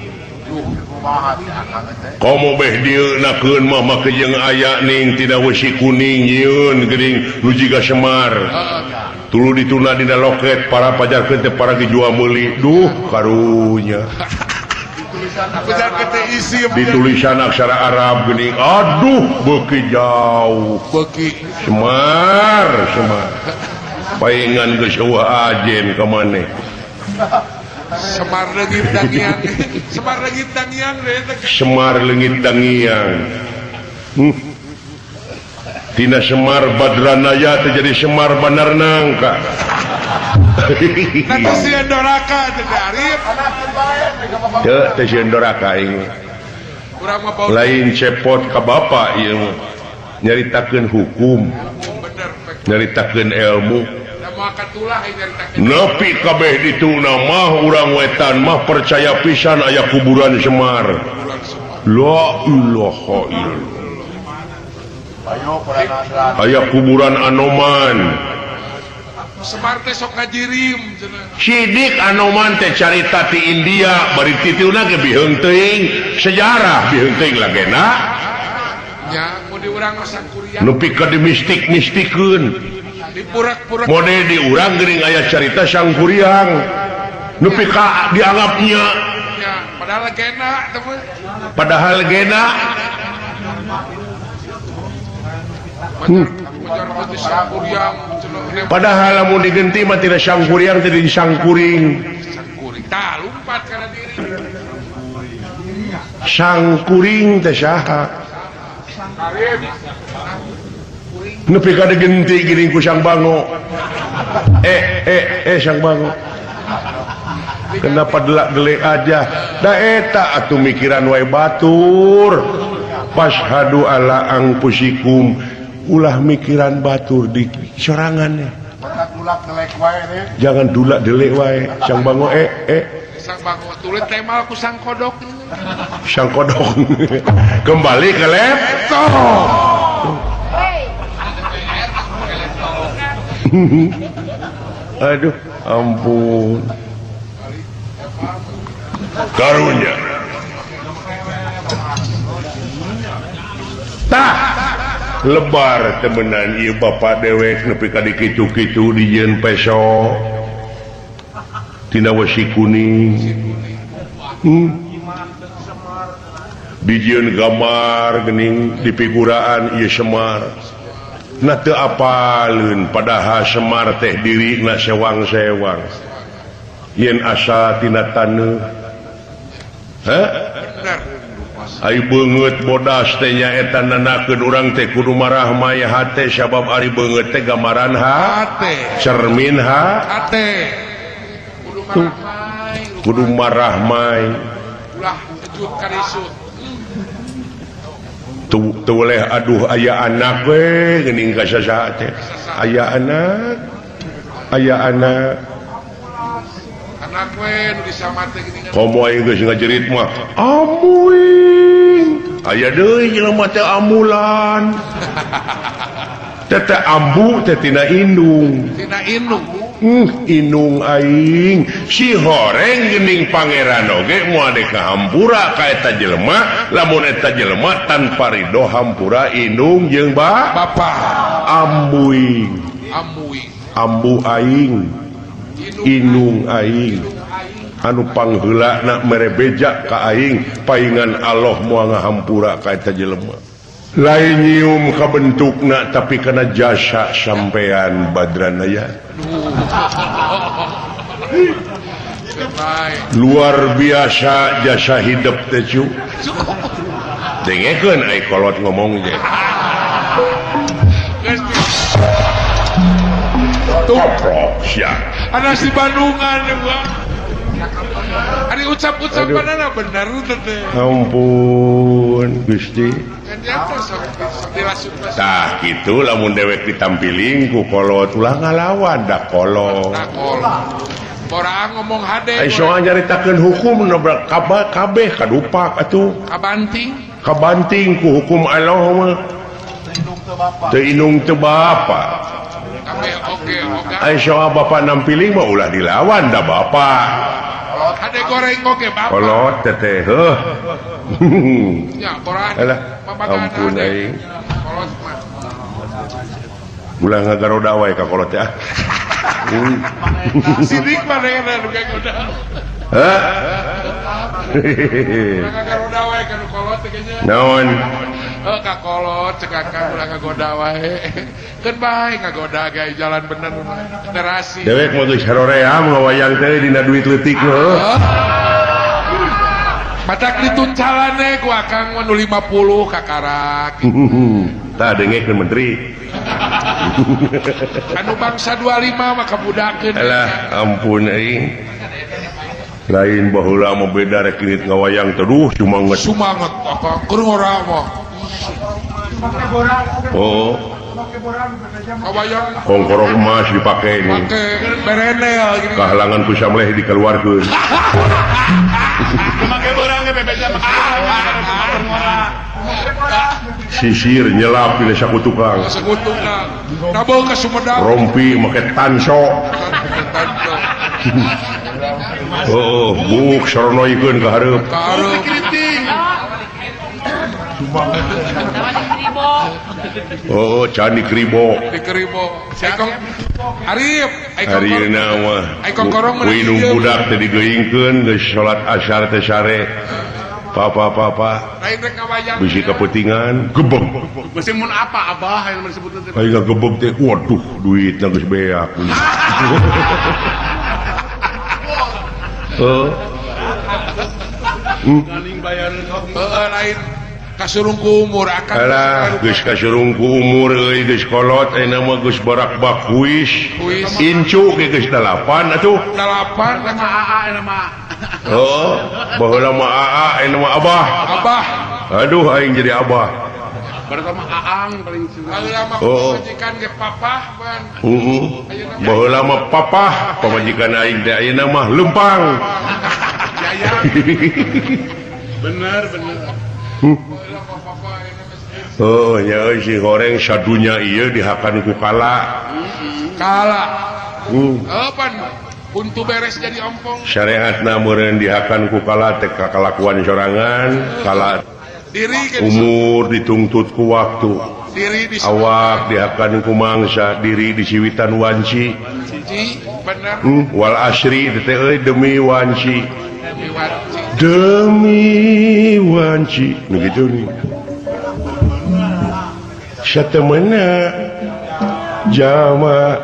Komo beh dieunakeun mah make jeung aya ning tina wesi kuning nyieun geuning nu jiga Semar. Tuluy dituna dina loket para pajarkeun teh para jual meuli. Duh karunya. Ditulisan aksara Arab geuning. Aduh beuki jauh. Beuki Semar, Semar. Paingan geus eueuh ajen ka maneh. Semar leungit dangiang. Semar leungit dangiang Semar leungit dangiang. Tina Semar Badranaya teh jadi Semar Bandar Nangka. Nah teh sieun doraka teh Arif. Teu teh sieun doraka aing. Lain cepot ka bapa ieu mah. Nyaritakeun hukum. Nyaritakeun ilmu. Nepi kabeh dituna mah urang wetan mah percaya pisan aya kuburan Semar. La ilaha illallah. Aya kuburan Anoman. Semar teh sok ngajirim cenah. Sidik Anoman teh carita ti India bari tituna ge biheung teuing sejarah biheung teuing lagena. Nya mun di urang mah sangkuriang. Nepi ka dimistik-mistikeun. Dipurak-purak. Model di urang geuning aya carita Sangkuriang. Nepi ka dianggapnya. Nya padahal legenda teh. Padahal legenda. Padahal lamun digenti mah tidak Sangkuriang teh di Sangkuring. Sangkuring. Tah lumpat kana diri. Sangkuring teh saha? Nepi ka digenti geuning ku Sang Bango. Sang Bango. Kenapa delak-delik aja? Da eta atuh mikiran wae batur. Fashhadu ala angpusikum. Ulah mikiran batur di sorangannya. Jangan dulak delek wae. Sang Bango Sang Bango tulis temal ku Sang Kodok. Sang Kodok. Kembali ke laptop. Aduh, ampun. Karunya. Tah lebar temenan ieu bapak dewek nepi ka dikitu-kitu dijieun peso tina wesi kuning. Dijieun gambar geuning dipiguraan ieu Semar. Nah teu apaleun padahal Semar teh dirina sewang-sewang. Yen asa tina taneuh. Hah? Ari beungeut bodas teh nyaeta nanakeun urang teh kudu marah maya hate sabab ari beungeut teh gambaran hate cermin hate kudu marah mai ulah kejut karisut teu leh aduh aya anak we geuning ka sasaha teh aya anak aya anak anak we nu disamate geuning komo aing geus ngajerit mah amuing aya deui jelema teh amulan teh teh ambu teh tina indung tina indung inung aing si horeng geuning pangeran oge moal dek hampura ka eta jelema lamun eta jelema tanpa ridho hampura indung jeung bapa ambuing ambuing ambu aing inung aing anu pangheulana mere beja ka aing paingan Allah moal ngahampura ka eta jelema lain nyium kabentukna tapi kana jasa sampean Badranaya. Luar biasa jasa hidup teh cu. Dengekeun ai kolot ngomong ge. Toprok sia. Ana si Bandungan gua. Ari ucap-ucapanana bener teh. Ampun Gusti. Tah kitu lamun dewek ditampiling ku kolot ulah ngalawan da kolot. Borang ngomong hade. Ai soal nyaritakeun hukum nabrak kabeh kadupak atuh. Kabanting. Kabanting ku hukum Allah mah. Teu indung teu bapa. Kabeh oge oga. Ai soal bapa nampiling mah ulah dilawan da bapa. Ade goreng oge bapak. Kolot teteh heuh. Ya, boran. Alah, ampun aing. Kolot mah. Ulah ngagaroda wae ka kolot teh ah. Sidik mah nu ngagoda. Hah? Ngagaroda wae ka nu kolot teh nya. Naon? Heuh ka kolot cek akang ulah ngagoda wae. Keun bae ngagoda gae jalan bener generasi. Dewek mah geus haroream ngawayang teh dina duit leutik heuh. Matak dituncalane ku akang mah nu 50 kakarak. Tah dengekeun menteri. Anu bangsa 25 mah kabudakeun. Alah ampun aing. Lain baheula mah beda rek init ngawayang teh duh sumanget. Sumanget akang keur ngora mah. Oh. Ngawayang kongkorong emas dipake ini. Pake berenel gini. Kahalangan ku samleh dikeluarkeun. Make borang ge bebeja make ngora. Sisir nyelap dina saku tukang. Saku tukang. Nabol ka Sumedang. Rompi make tanso. Oh, buk soronoikeun ka hareup. Ka hareup. Oh, candi kribo. Di kribo. Arif, Arieuna mah. Kuinung budak teh digeuingkeun geus salat asar teh sare. Papa-papa. Bisi kapentingan gebeg. Bisi mun apa abah yang disebut teh? Aing ngagebeg teh waduh duitna geus beak. Heeh. Ganing bayareun heeh lain kasurung ku umur akan. Alah geus kasurung ku umur euy geus kolot ayeuna mah geus barak-bak huis. Incu ge geus 8 atuh. 8 mah aa ayeuna mah. Oh, baheula mah aa ayeuna mah abah. Abah. Aduh aing jadi abah. Baheula mah aang paling baheula mah pamajikan ge papah ban. Heeh. Baheula mah papah pamajikan aing teh ayeuna mah lempang. Bener bener. Oh nya euy si goreng sadunya ieu dihakan ku kala. Kala. Pan untuk beres jadi ompong. Syariatna meureun dihakan ku kala teh kakalakuan sorangan, kala diri umur dituntut ku waktu. Diri awak dihakan ku mangsa, diri disiwitan wanci. Bener. Wal asri teh euy demi wanci. Demi wanci nu kitu nih. Satemena jama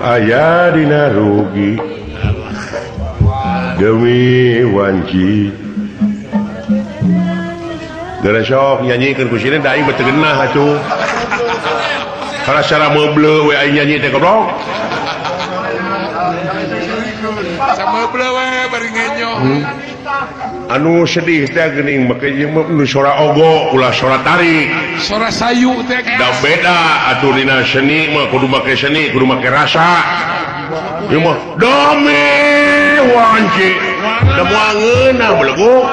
aya dina rugi demi wanci. Geura sok nyanyikeun ku sieun da aing mah teu geunah atuh. Kana cara meubleu we aing nyanyi teh goblok. Sameubleu we bari ngenyo. Anu sedih teh geuning make ieu mah nu sora ogo ulah sora tarik. Sora sayu teh da beda atuh dina seni mah kudu make seni kudu make rasa. Ieu mah demi wanci da moal ngeunah beleguk.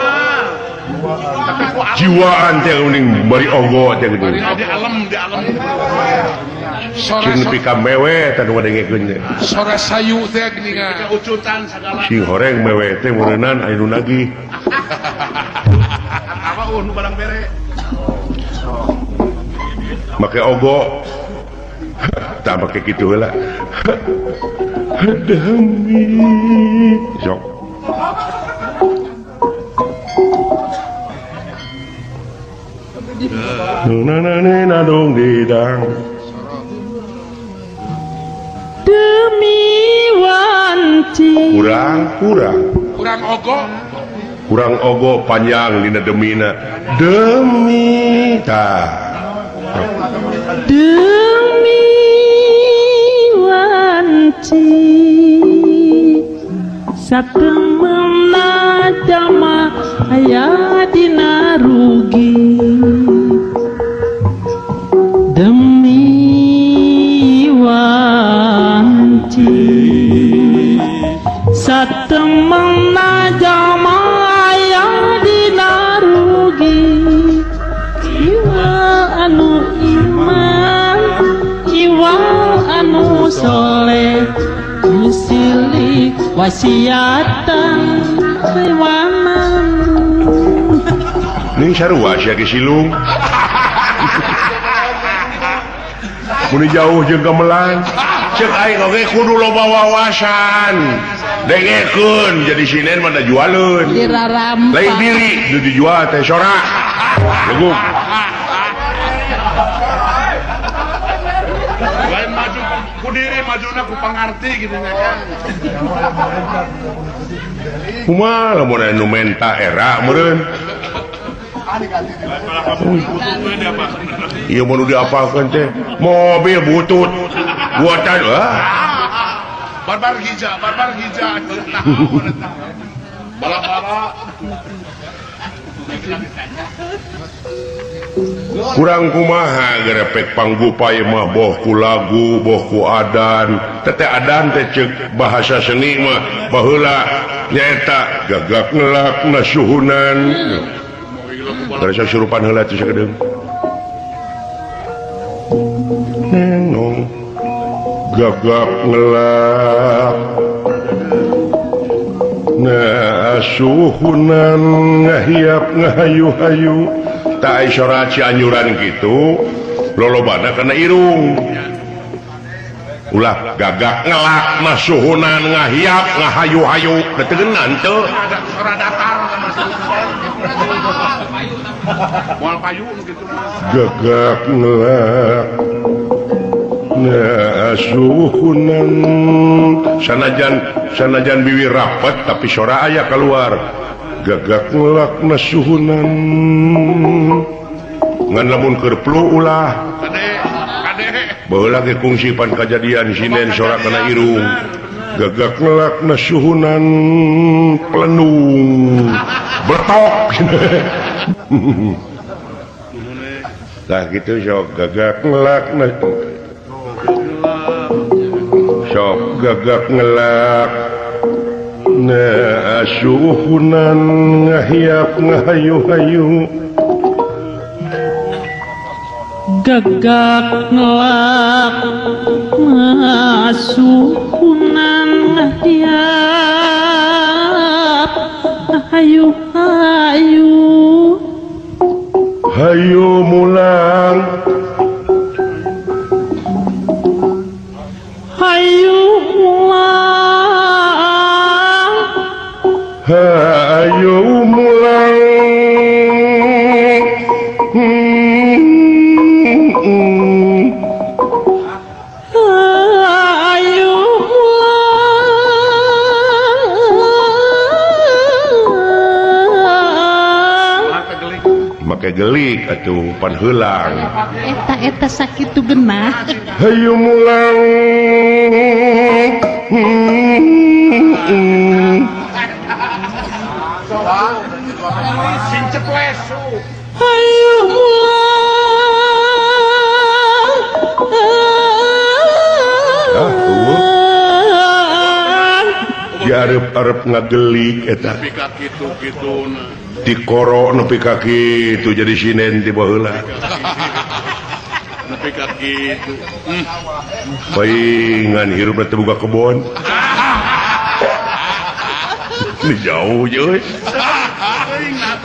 Jiwaan teh geuning bari ogo teh geuning. Di alam di alam. Sora nepi ka mewe teh nu ngadengekeun teh. Sora sayu teh geuningan. Ucutan sagala. Si horeng mewe teh meureunnan aya nu nagih. Apa nu barang bere. Make ogo. Tah make kitu heula. Demi sok. Na na na dong didang. Demi wanci. Kurang ogo. Kurang ogo panjang dina demina. Demi tah. Demi wanci. Satemena jama aya dina rugi. Demi wanci. Satemena jama aya dina rugi. Iwa anu iman, iwa anu soleh, nu silik Wasiatan rewanan. Ning sarua sia ge silung. Mun jauh jeung gamelan. Cek aing oge kudu loba wawasan. Dengekeun jadi sinen mah da jualeun. Lain diri nu dijual teh sora. Leguk. Lain maju ku diri majuna ku pangarti gitu nya kan. Kumaha lamun anu menta era meureun. Ieu mun diapalkeun teh mobil butut buatan ah. Barbar gija, barbar gija. Bala-bala. Kurang kumaha gerepek panggupai mah boh ku lagu, boh ku adan. Teteh adan teh ceuk bahasa seni mah baheula nyaeta gagak ngelak nasuhunan. Terasa surupan heula teh sakedeung. Nong gagak ngelak nasuhunan ngahiap ngahayu-hayu. Tak sora Cianjuran gitu lolobana kana irung. Ulah gagak ngelak nasuhunan ngahiap ngahayu-hayu detegenan teu. Sora datar moal payu gitu. Gagak ngelak nasuhunan sanajan biwir rapat tapi sora aya keluar. Gagak ngelak nasuhunan ngan lamun keur plu ulah baheula ge kungsipan kajadian sinen sora kana irung. Gagak ngelak nasuhunan plenung bertok. Lah gitu sok gagak ngelak sok gagak ngelak nasuhunan ngahiap ngahayu-hayu. Gagak ngelak nasuhunan ngahiap ngahayu-hayu. Hayu mulang hayu mulang hayu mulang. Hayu mulang. Make gelik atuh pan heulang. Eta sakitu genah. Hayu mulang. Sing ceples. Hayu mulang. Di arep-arep ngagelik eta. Nepi ka kitu-kituna. Dikoro nepi ka kitu jadi sinen ti baheula. Nepi ka kitu. Paingan hirup teh buka kebon. Ini jauh euy.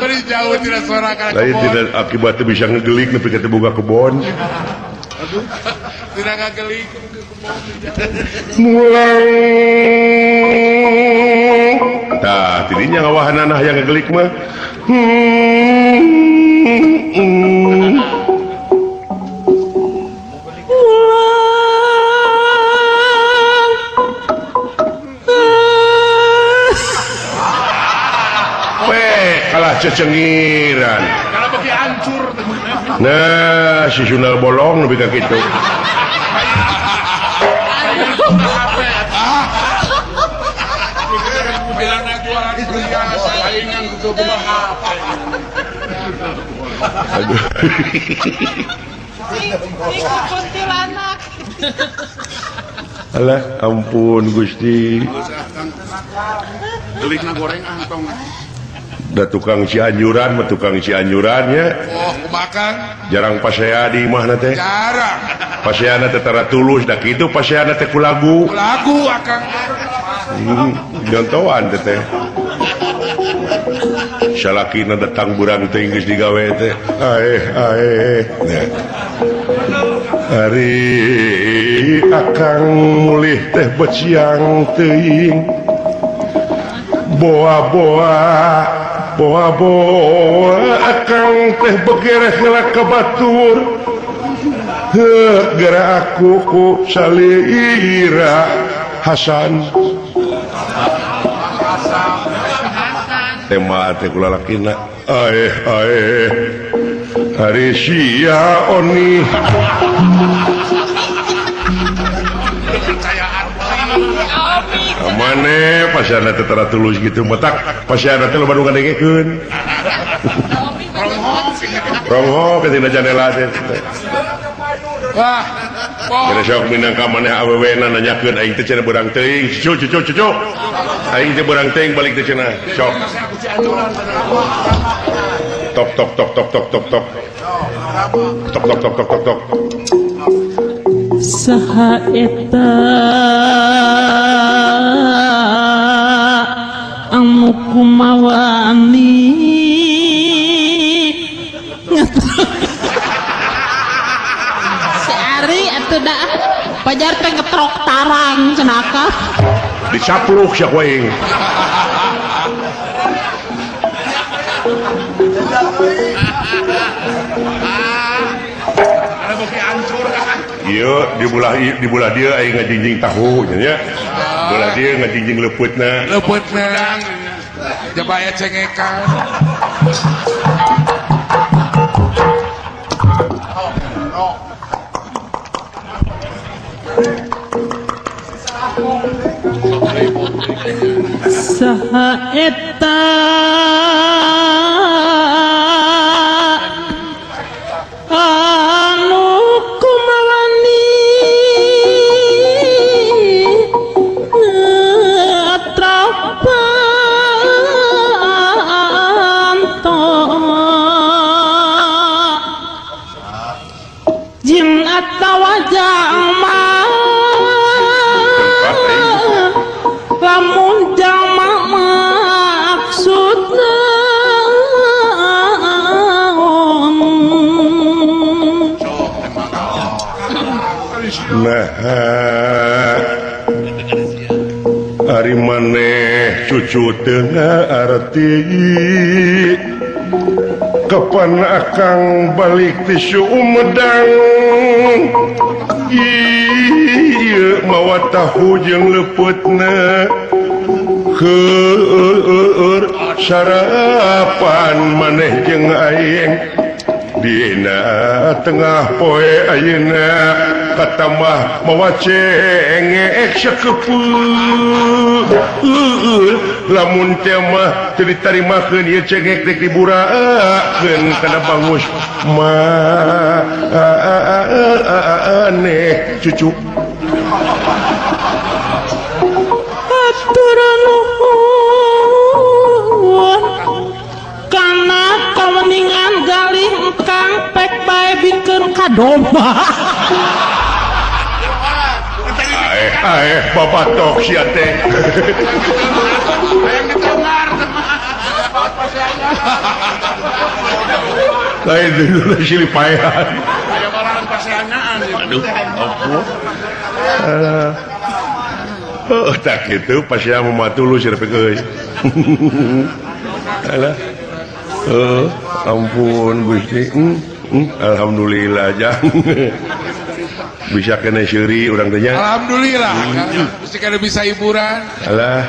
Ini jauh tidak suara kana kebon. Lain tidak akibatnya bisa ngegelik nepi ka teu boga kebon. Aduh, tidak ngagelik ke kebon. Mulang. Tah, tidinya ngawahanana hayang ngegelik mah. Kalah cecengiran. Kalau bagi hancur. Nah, si Sunal bolong lebih ke gitu. Aduh. Alah, ampun Gusti. Gelikna goreng antong. Da tukang Cianjuran mah tukang Cianjurannya. Oh, kumakan. Jarang pasea di imahna teh. Jarang. Paseana teh tara tulus da kitu paseana teh ku lagu. Lagu akang. Jontoan teh. Salakina datang burang teh geus digawe teh. Aeh aeh. Ari akang mulih teh beciang teuing. Boa-boa boa-boa akang teh begereh heula ka batur. Heuh gara aku ku salira Hasan. Tema teh kula lakina. Aeh aeh. Ari sia oni. Mane pasiana teh tara tulus gitu matak pasiana teh loba nu ngadengekeun. Ronghok tina jandela teh. Wah. Kira sok minangka maneh awewena nanyakeun aing teh cenah beurang teuing. Cucu cucu cucu. Aing teh beurang teuing balik teh cenah. Sok. Tok tok tok tok tok tok tok. Tok tok tok tok tok tok. Saha eta anu kumawani si Ari atuh da pajar teh ngetrok tarang cenaka dicapluk sia ku aing. Ieu dibulah dia aing ngajingjing tahu nya. Bola dia ngajingjing leupeutna. Leupeutna. Jabaya cengekan. Saha eta anu kumawani atrapanto jin atawa jalma lamun jalma maksudna nah ari maneh cucu teu ngaarti kapan akang balik ti Sumedang ieu mawa tahu jeung leupeutna keur sarapan maneh jeung aing dina tengah poe ayeuna katamah mawa cengek sakepeul lamun teh mah teu ditarimakeun ieu cengek teh diburakeun kana bangus maneh cucu. Hatur nuhun kana kaweningan galih engkang pek bae bikeun ka domba. Aeh babatok sia teh. Hayang ditongar. Lain dulu silih paehan. Aya barang paseanaan. Aduh, ampun. Oh, tak kitu pasea mah tulus sia euy. Alah. Oh, ampun Gusti. Alhamdulillah jang. Bisa kena seuri urang teh nya. Alhamdulillah. Mesti kada bisa hiburan. Alah.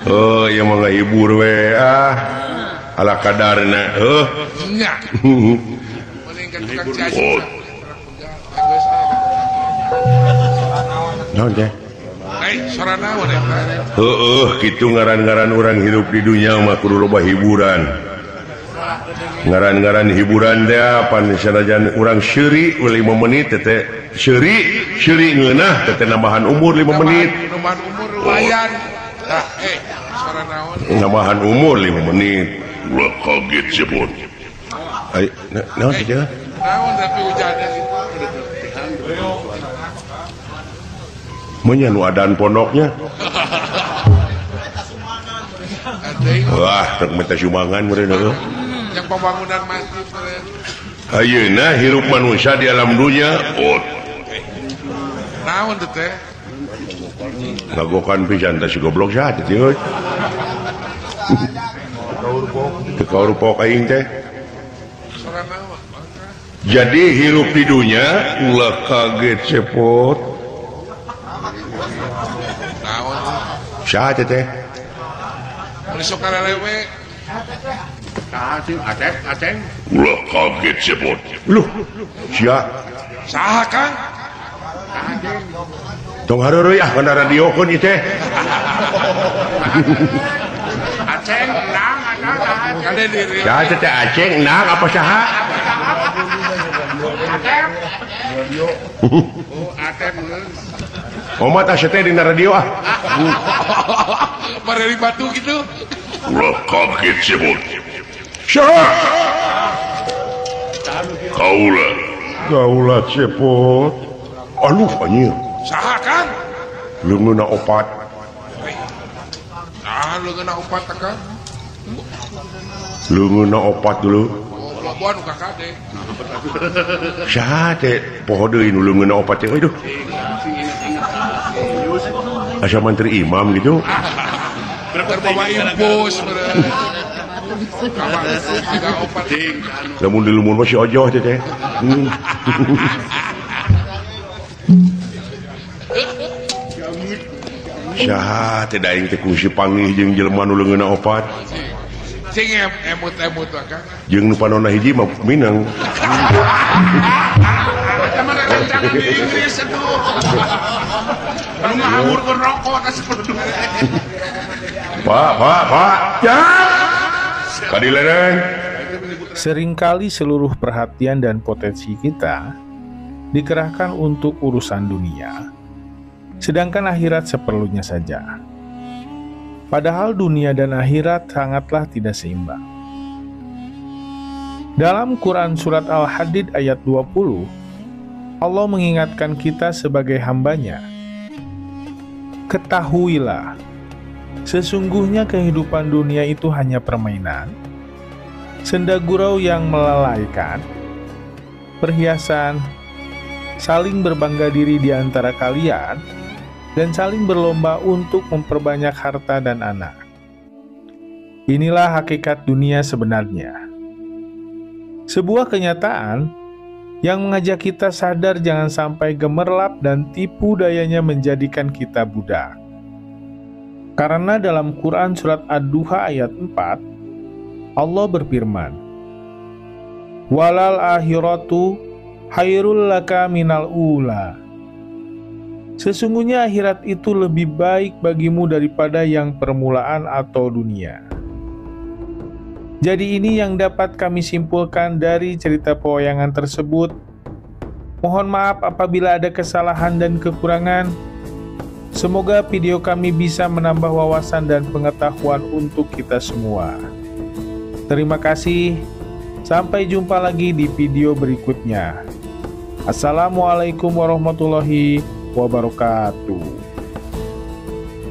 Oh, ieu mah ngahibur we ah. Ala kadarna heuh. Nya. Oh. Naon teh? Sora naon eta? Heueuh, kitu ngaran-ngaran urang hirup di dunya mah kudu loba hiburan. Ngaran-ngaran hiburan teh pan sanajan urang seuri 5 menit teh seuri, seuri ngeunah teh nambahan umur 5 menit. Nambahan umur lumayan. Tah, sora naon? Nambahan umur 5 menit. Ulah kaget sebut. Ai, naon teh? Naon tapi hujannya Menya nu adan pondoknya. deui. Wah, rek minta sumbangan meureun heuh. Yang pembangunan masjid meureun. Ayeuna hirup manusia di alam dunia. Oh. Naon teh teh? Ngagokan pisan teh si goblok saha teh euy. Teu kaurupok aing teh. Jadi hirup di dunia ulah kaget cepot. Naon? Saha teh teh? Mun sok karelewe. Saha sih Aceng, Aceng. Ulah kaget cepot. Luh, sia. Saha Kang? Tong hareureui ah kana radiokeun ieu teh. Aceng nang ada Kade diri. Saha teh Aceng nang apa saha? Atep. Oh, Atep. Omat asa teh dina radio ah. Bareli batu gitu. Ulah kaget sebut. Saha? Kaula. Kaula cepot. Aduh anjir. Saha Kang? Leungeunna opat. Nah, leungeunna opat Kang. Leungeunna opat dulu. Loboan nu kakade. Saha teh poho deui nu leungeunna opat teh aduh. Asa mantri imam gitu. Terbawa impus meureun. Lamun dilumun mah si ojoh teh teh. Saha teh daing teh kungsi panggih jeung jelema nu leungeunna opat. Sing emut-emut Kang. Jeung nu panonna hiji mah Minang. Eta mah rerencangan di Inggris atuh. Anu ngahangurkeun rokok ka sapertu. Pak, Pak, Pak. Ya. Kadilereng. Seringkali seluruh perhatian dan potensi kita dikerahkan untuk urusan dunia, sedangkan akhirat seperlunya saja. Padahal dunia dan akhirat sangatlah tidak seimbang. Dalam Quran Surat Al-Hadid ayat 20, Allah mengingatkan kita sebagai hambanya. Ketahuilah, sesungguhnya kehidupan dunia itu hanya permainan, senda gurau yang melalaikan, perhiasan, saling berbangga diri di antara kalian, dan saling berlomba untuk memperbanyak harta dan anak. Inilah hakikat dunia sebenarnya. Sebuah kenyataan yang mengajak kita sadar jangan sampai gemerlap dan tipu dayanya menjadikan kita budak. Karena dalam Quran Surat Ad-Duha ayat 4, Allah berfirman, Walal akhiratu khairul laka minal ula. Sesungguhnya akhirat itu lebih baik bagimu daripada yang permulaan atau dunia. Jadi ini yang dapat kami simpulkan dari cerita pewayangan tersebut. Mohon maaf apabila ada kesalahan dan kekurangan. Semoga video kami bisa menambah wawasan dan pengetahuan untuk kita semua. Terima kasih. Sampai jumpa lagi di video berikutnya. Assalamualaikum warahmatullahi wabarakatuh.